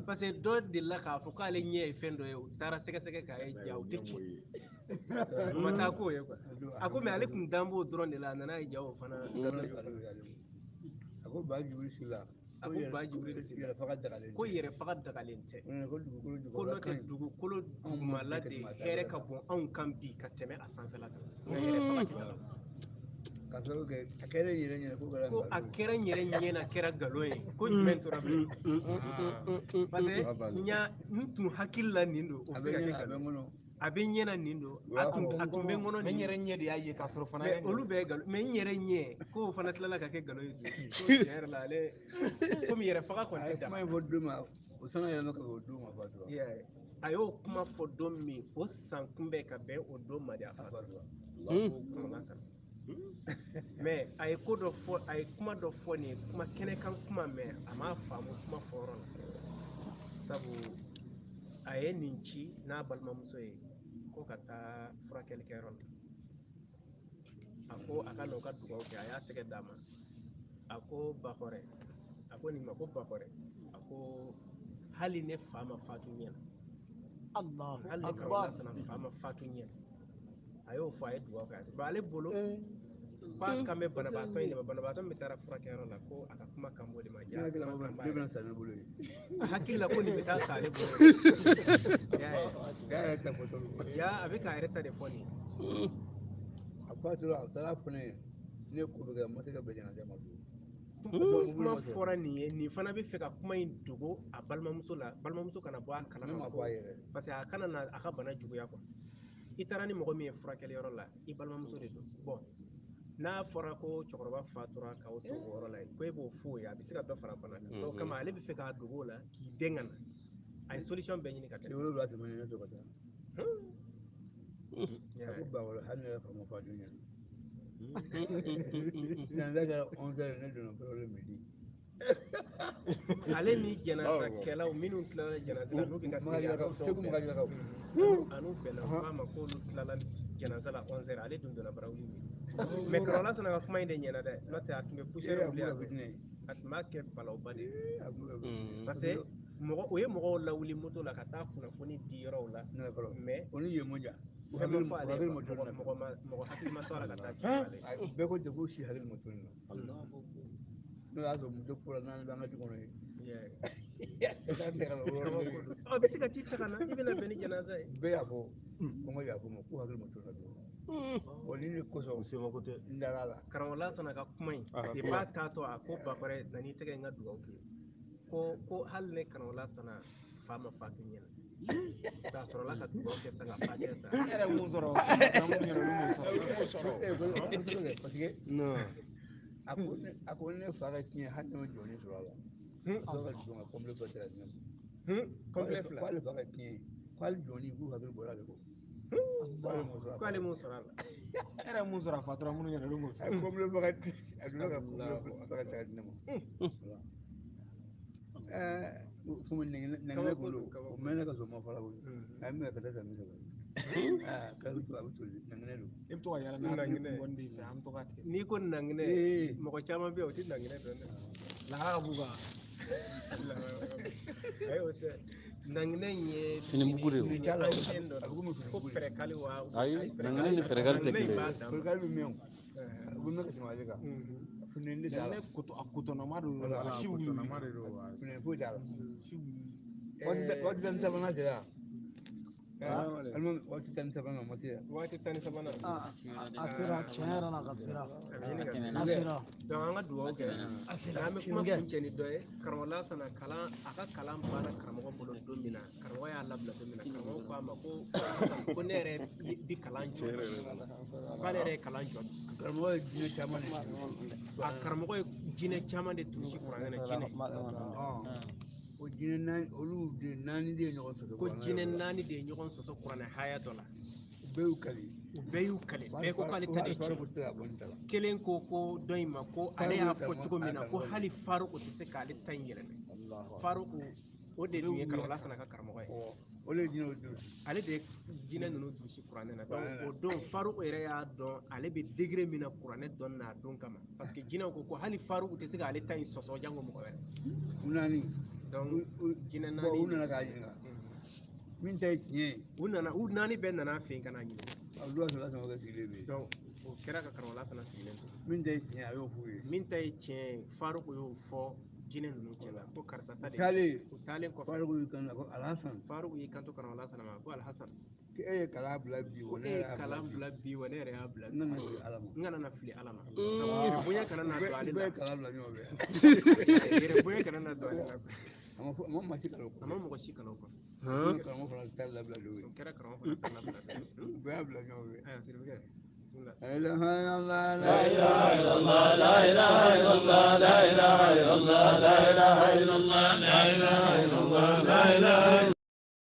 Parce que dɔ delila k'a fɔ k'ale ɲɛ ye fɛn dɔ ye u taara sɛgɛsɛgɛ k'a ye ja o tɛ tiɲɛ o ma taa k'o ye quoi a ko mais ale tun dan b'o dɔrɔn de la a nana ye ja o fana. A ko ba Jibiri Sila. A ko ba Jibiri Sila ko yɛrɛ faga dagalen tɛ ko n'o tɛ dugukolo dugumala de hɛrɛ ka bon anw kan bi ka tɛmɛ a sanfɛla kan nka yɛrɛ faga tɛ daga. Ka sababu kɛ a kɛra n yɛrɛ ɲɛna ko kɛra ko a kɛra n yɛrɛ ɲɛna kɛra nkalon ye ko jumɛn tora bilen parce que n tun hakili la nin don o bɛ se ka kɛ nkalon ye a bɛ ɲɛna nin don a tun bɛ n kɔnɔ nin n yɛrɛ ɲɛ de y'a ye k'a sɔrɔ fana mais olu bɛɛ ye nkalon mais n yɛrɛ ɲɛ k'o fana tilala ka kɛ nkalon ye tuguni ko tiɲɛ yɛrɛ la ale komi yɛrɛ faga kɔni tɛ da. A ye kuma in fɔ don ma o sanu yɛlɛma ka bɛn o don ma fatura. A y'o kuma fɔ don min o san kunbɛn ka bɛn o don ma de a fatura. Mais a ye ko dɔ fɔ a ye kuma dɔ fɔ nin ye kuma kɛnɛ kan kuma mɛ a m'a faamu kuma fɔyɔrɔ la sabu a ye nin ci n'a balimamuso ye ko ka taa furakɛlikɛyɔrɔ la a ko a ka n'o ka dugawu kɛ a y'a tɛgɛ d'a ma a ko Bakɔrɛ a ko nin ma ko Bakɔrɛ a ko hali ne fa ma fatu ɲɛ na hali ne karamɔgɔ Lasana fa ma fatu ɲɛ na a y'o fɔ a ye dugawu kɛ ale bolo k'a kan bɛ banabaatɔ in de ma banabaatɔ min taara furakɛyɔrɔ la ko a ka kuma kan b'o de ma ja ne bɛna sa ne bolo ye a hakili la ko nin bɛ taa sa ale bolo ja a bɛ k'a yɛrɛ ta de fɔ nin ye a fatura a taara fɔ ne ye ne ko bɛ kɛ n ma se ka bɛn jɛnɛja ma don kuma fɔra nin ye nin fana bɛ fɛ ka kuma in dogo a balimamuso la balimamuso kana bɔ a kalama parce que a kana na a ka bana juguya quoi i taara ni mɔgɔ min ye furakɛliyɔrɔ la i balimamuso de don bon n'a fɔra ko cɛkɔrɔba fatura k'aw to o yɔrɔ la ko e b'o f'o ye a bɛ se ka dɔ fara bana kan o kama ale bɛ fɛ k'a dogo o la k'i den ka na a ye solution bɛɛ ɲini ka dɛsɛ. 7 tɛmɛnen ne sɔrɔ ka taa. A ko Bakɔrɔ hali ne yɛrɛ fa ma fatu ɲɛna. Jɛnɛza kɛra 11h ne donna Barawuli midi. Ale ni jɛnɛzakɛlaw minnu tilala jɛnɛza la n'u bɛ ka segin a n'u bɛnna u k'a ma k'olu tilala jɛnɛza la 11h ale dun donna Barawuli midi. Mais karamɔgɔ Lasana ka kuma in de ɲɛna dɛ n'o tɛ a tun bɛ poussière wuli a tun b'a kɛ balawba de ye parce que mɔgɔ o ye mɔgɔw lawuli moto la ka taa kunnafoni di yɔrɔw la mais o ni yen man jan. Fɛn ma fɔ ale ye, mɔgɔ hakili ma to a la ka taa ci fɔ ale ye. Bɛɛ ko ten ko si hakili ma to nin na. N'o y'a sɔrɔ muso fɔlɔ naani b'an ka du kɔnɔ yen. A bɛ se ka t'i ta ka na, i bɛna bɛn ni janaza ye. Bɛɛ y'a fɔ, ko n ka yafa ma, k'u hakili ma to nin na dɔrɔn. Bon ni ne kosɔn n dara a la. Karamɔgɔ Lasana ka kuma in, depuis a taatɔ a ko Bakɔrɛ na n'i tɛgɛ n ka dugawu kɛ. Ko hali ne karamɔgɔ Lasana fa ma fatu ɲɛna. K'a sɔrɔla ka dugawu kɛ sisan ka fatiya ta. E yɛrɛ mun sɔrɔ? Olu m'o sɔrɔ. Parce que a ko ne fa ka tiɲɛ hali ne ma jɔni sɔrɔ a la. A sɔrɔ ka jɔn ka kɔnpile fila ta ka di ne ma. Kɔnpile fila. K'ale fa ka tiɲɛ k'ale jɔni k'u hakili bɔra ale kɔ. K'ale m'o sɔrɔ a la. E yɛrɛ mun sɔrɔ a fatura minnu ɲɛna olu m'o sɔrɔ. A ye kɔnpile fila ka a donna ka kɔnpile fila ka ta ka di ne ma. Komi nɛgɛnɛ kun don, o mɛnna ka sɔrɔ ma fara koyi. A ye min kɛ ka taa san 30. K'a bɛ to a bɛ toli nɛgɛnɛ don. I bɛ to ka yala n'a kɔni de fɛ, an bɛ to ka tigɛ. N'i ko nɛgɛnɛ, mɔgɔ caman bɛ yen o tɛ nɛgɛnɛ dɔn dɛ. Lahara ka b'u kan. Ayi o tɛ. Nɛgɛnɛ in ye fini mugu de ye. Ancien dɔ ko pɛrɛkali wa. Ayi nɛgɛnɛ ni pɛrɛkali tɛ kelen ye. Pɛrɛkali bɛ mɛn o. A bɛ mɛn ka tɛmɛ ale kan. Funteni t'a la. A kutɔnɔma don. A si wuli. Funteni foyi t'a la. Waati 13nan sera yan. Waati 13nan ma se yan. Waati 13nan. A sera tiɲɛ yɛrɛ la ka sera. A sera. Donc an ka dugawu kɛ. N'an bɛ kuma kuncɛ ni dɔ ye, karamɔgɔ Lasana kalan a ka kalan banna karamɔgɔ bolo don min na, karamɔgɔ y'a labila don min na, karamɔgɔ ko a ma ko ne yɛrɛ bi kalan jɔ. K'ale yɛrɛ ye kalan jɔ. Karamɔgɔ ye jinɛ caman de durusi. A karamɔgɔ ye jinɛ caman de durusi kuranɛ na, jinɛ. O jinɛ naani, olu de naani de ye ɲɔgɔn sɔsɔ. Ko jinɛ naani de ye ɲɔgɔn sɔsɔ kuranɛ haya dɔ la. U bɛɛ y'u kali. U bɛɛ y'u kali. Bɛɛ ko k'ale ta de ye tiɲɛ. Kelen ko ko dɔ in ma ko ale y'a fɔ cogo min na ko hali Faruku tɛ se k'ale ta in yɛlɛmɛ. Faruku o de dun ye karamɔgɔ Lasana ka karamɔgɔ ye. O de ye jinɛw durusi. Ale de ye jinɛ ninnu durusi kuranɛ na. Donc o don Faruku yɛrɛ y'a dɔn ale bɛ degré min na kuranɛ dɔn n'a don kama. Parce que jinɛw ko ko hali Faruku tɛ se k'ale ta in sɔsɔ jango mɔgɔ wɛrɛ. U naani. Donc jinɛ naani. U nana k'a ɲininka. Min ta ye tiɲɛ ye. U nana, u naani bɛɛ nana a fɛ yen ka n'a ɲininka. A don y'a sɔrɔ Lasana ka sigilen bɛ yen. Donc o kɛra ka karamɔgɔ Lasana sigilen to. Min ta ye tiɲɛ ye a y'o f'u ye. Min ta ye tiɲɛ ye Faruku y'o fɔ jinɛ ninnu cɛla ko karisa ta de. U taalen kɔfɛ. Faruku y'i kanto ko Alhasan. Faruku y'i kanto karamɔgɔ Lasana ma ko Alhasan. E ye kalan bila bi wa ne e ye yɛrɛ y'a bila kalan bi. bila bi wa ne yɛrɛ y'a bila bi. N nana fili Ala ma. N kana na fili Ala ma. Yɛrɛ bonya kana na don ale U bɛɛ la. ye kalan bila ɲɔgɔn fɛ. Yɛrɛ bonya kana na don ale la. A ma fɔ, a ma maa si kalan o kɔfɛ. A ma mɔgɔ si kalan o kɔfɛ. Karamɔgɔ fana ta labila don ye. O kɛra karamɔgɔ fana ta labila don ye. U bɛɛ y'a bila ɲɔgɔn fɛ. Ayiwa Sirifukɛ, bisimila. La ilaha illallah, La ilaha illallah, la ilaha illallah, la ilaha illallah, la ilaha illallah, la ilaha illallah, la ilaha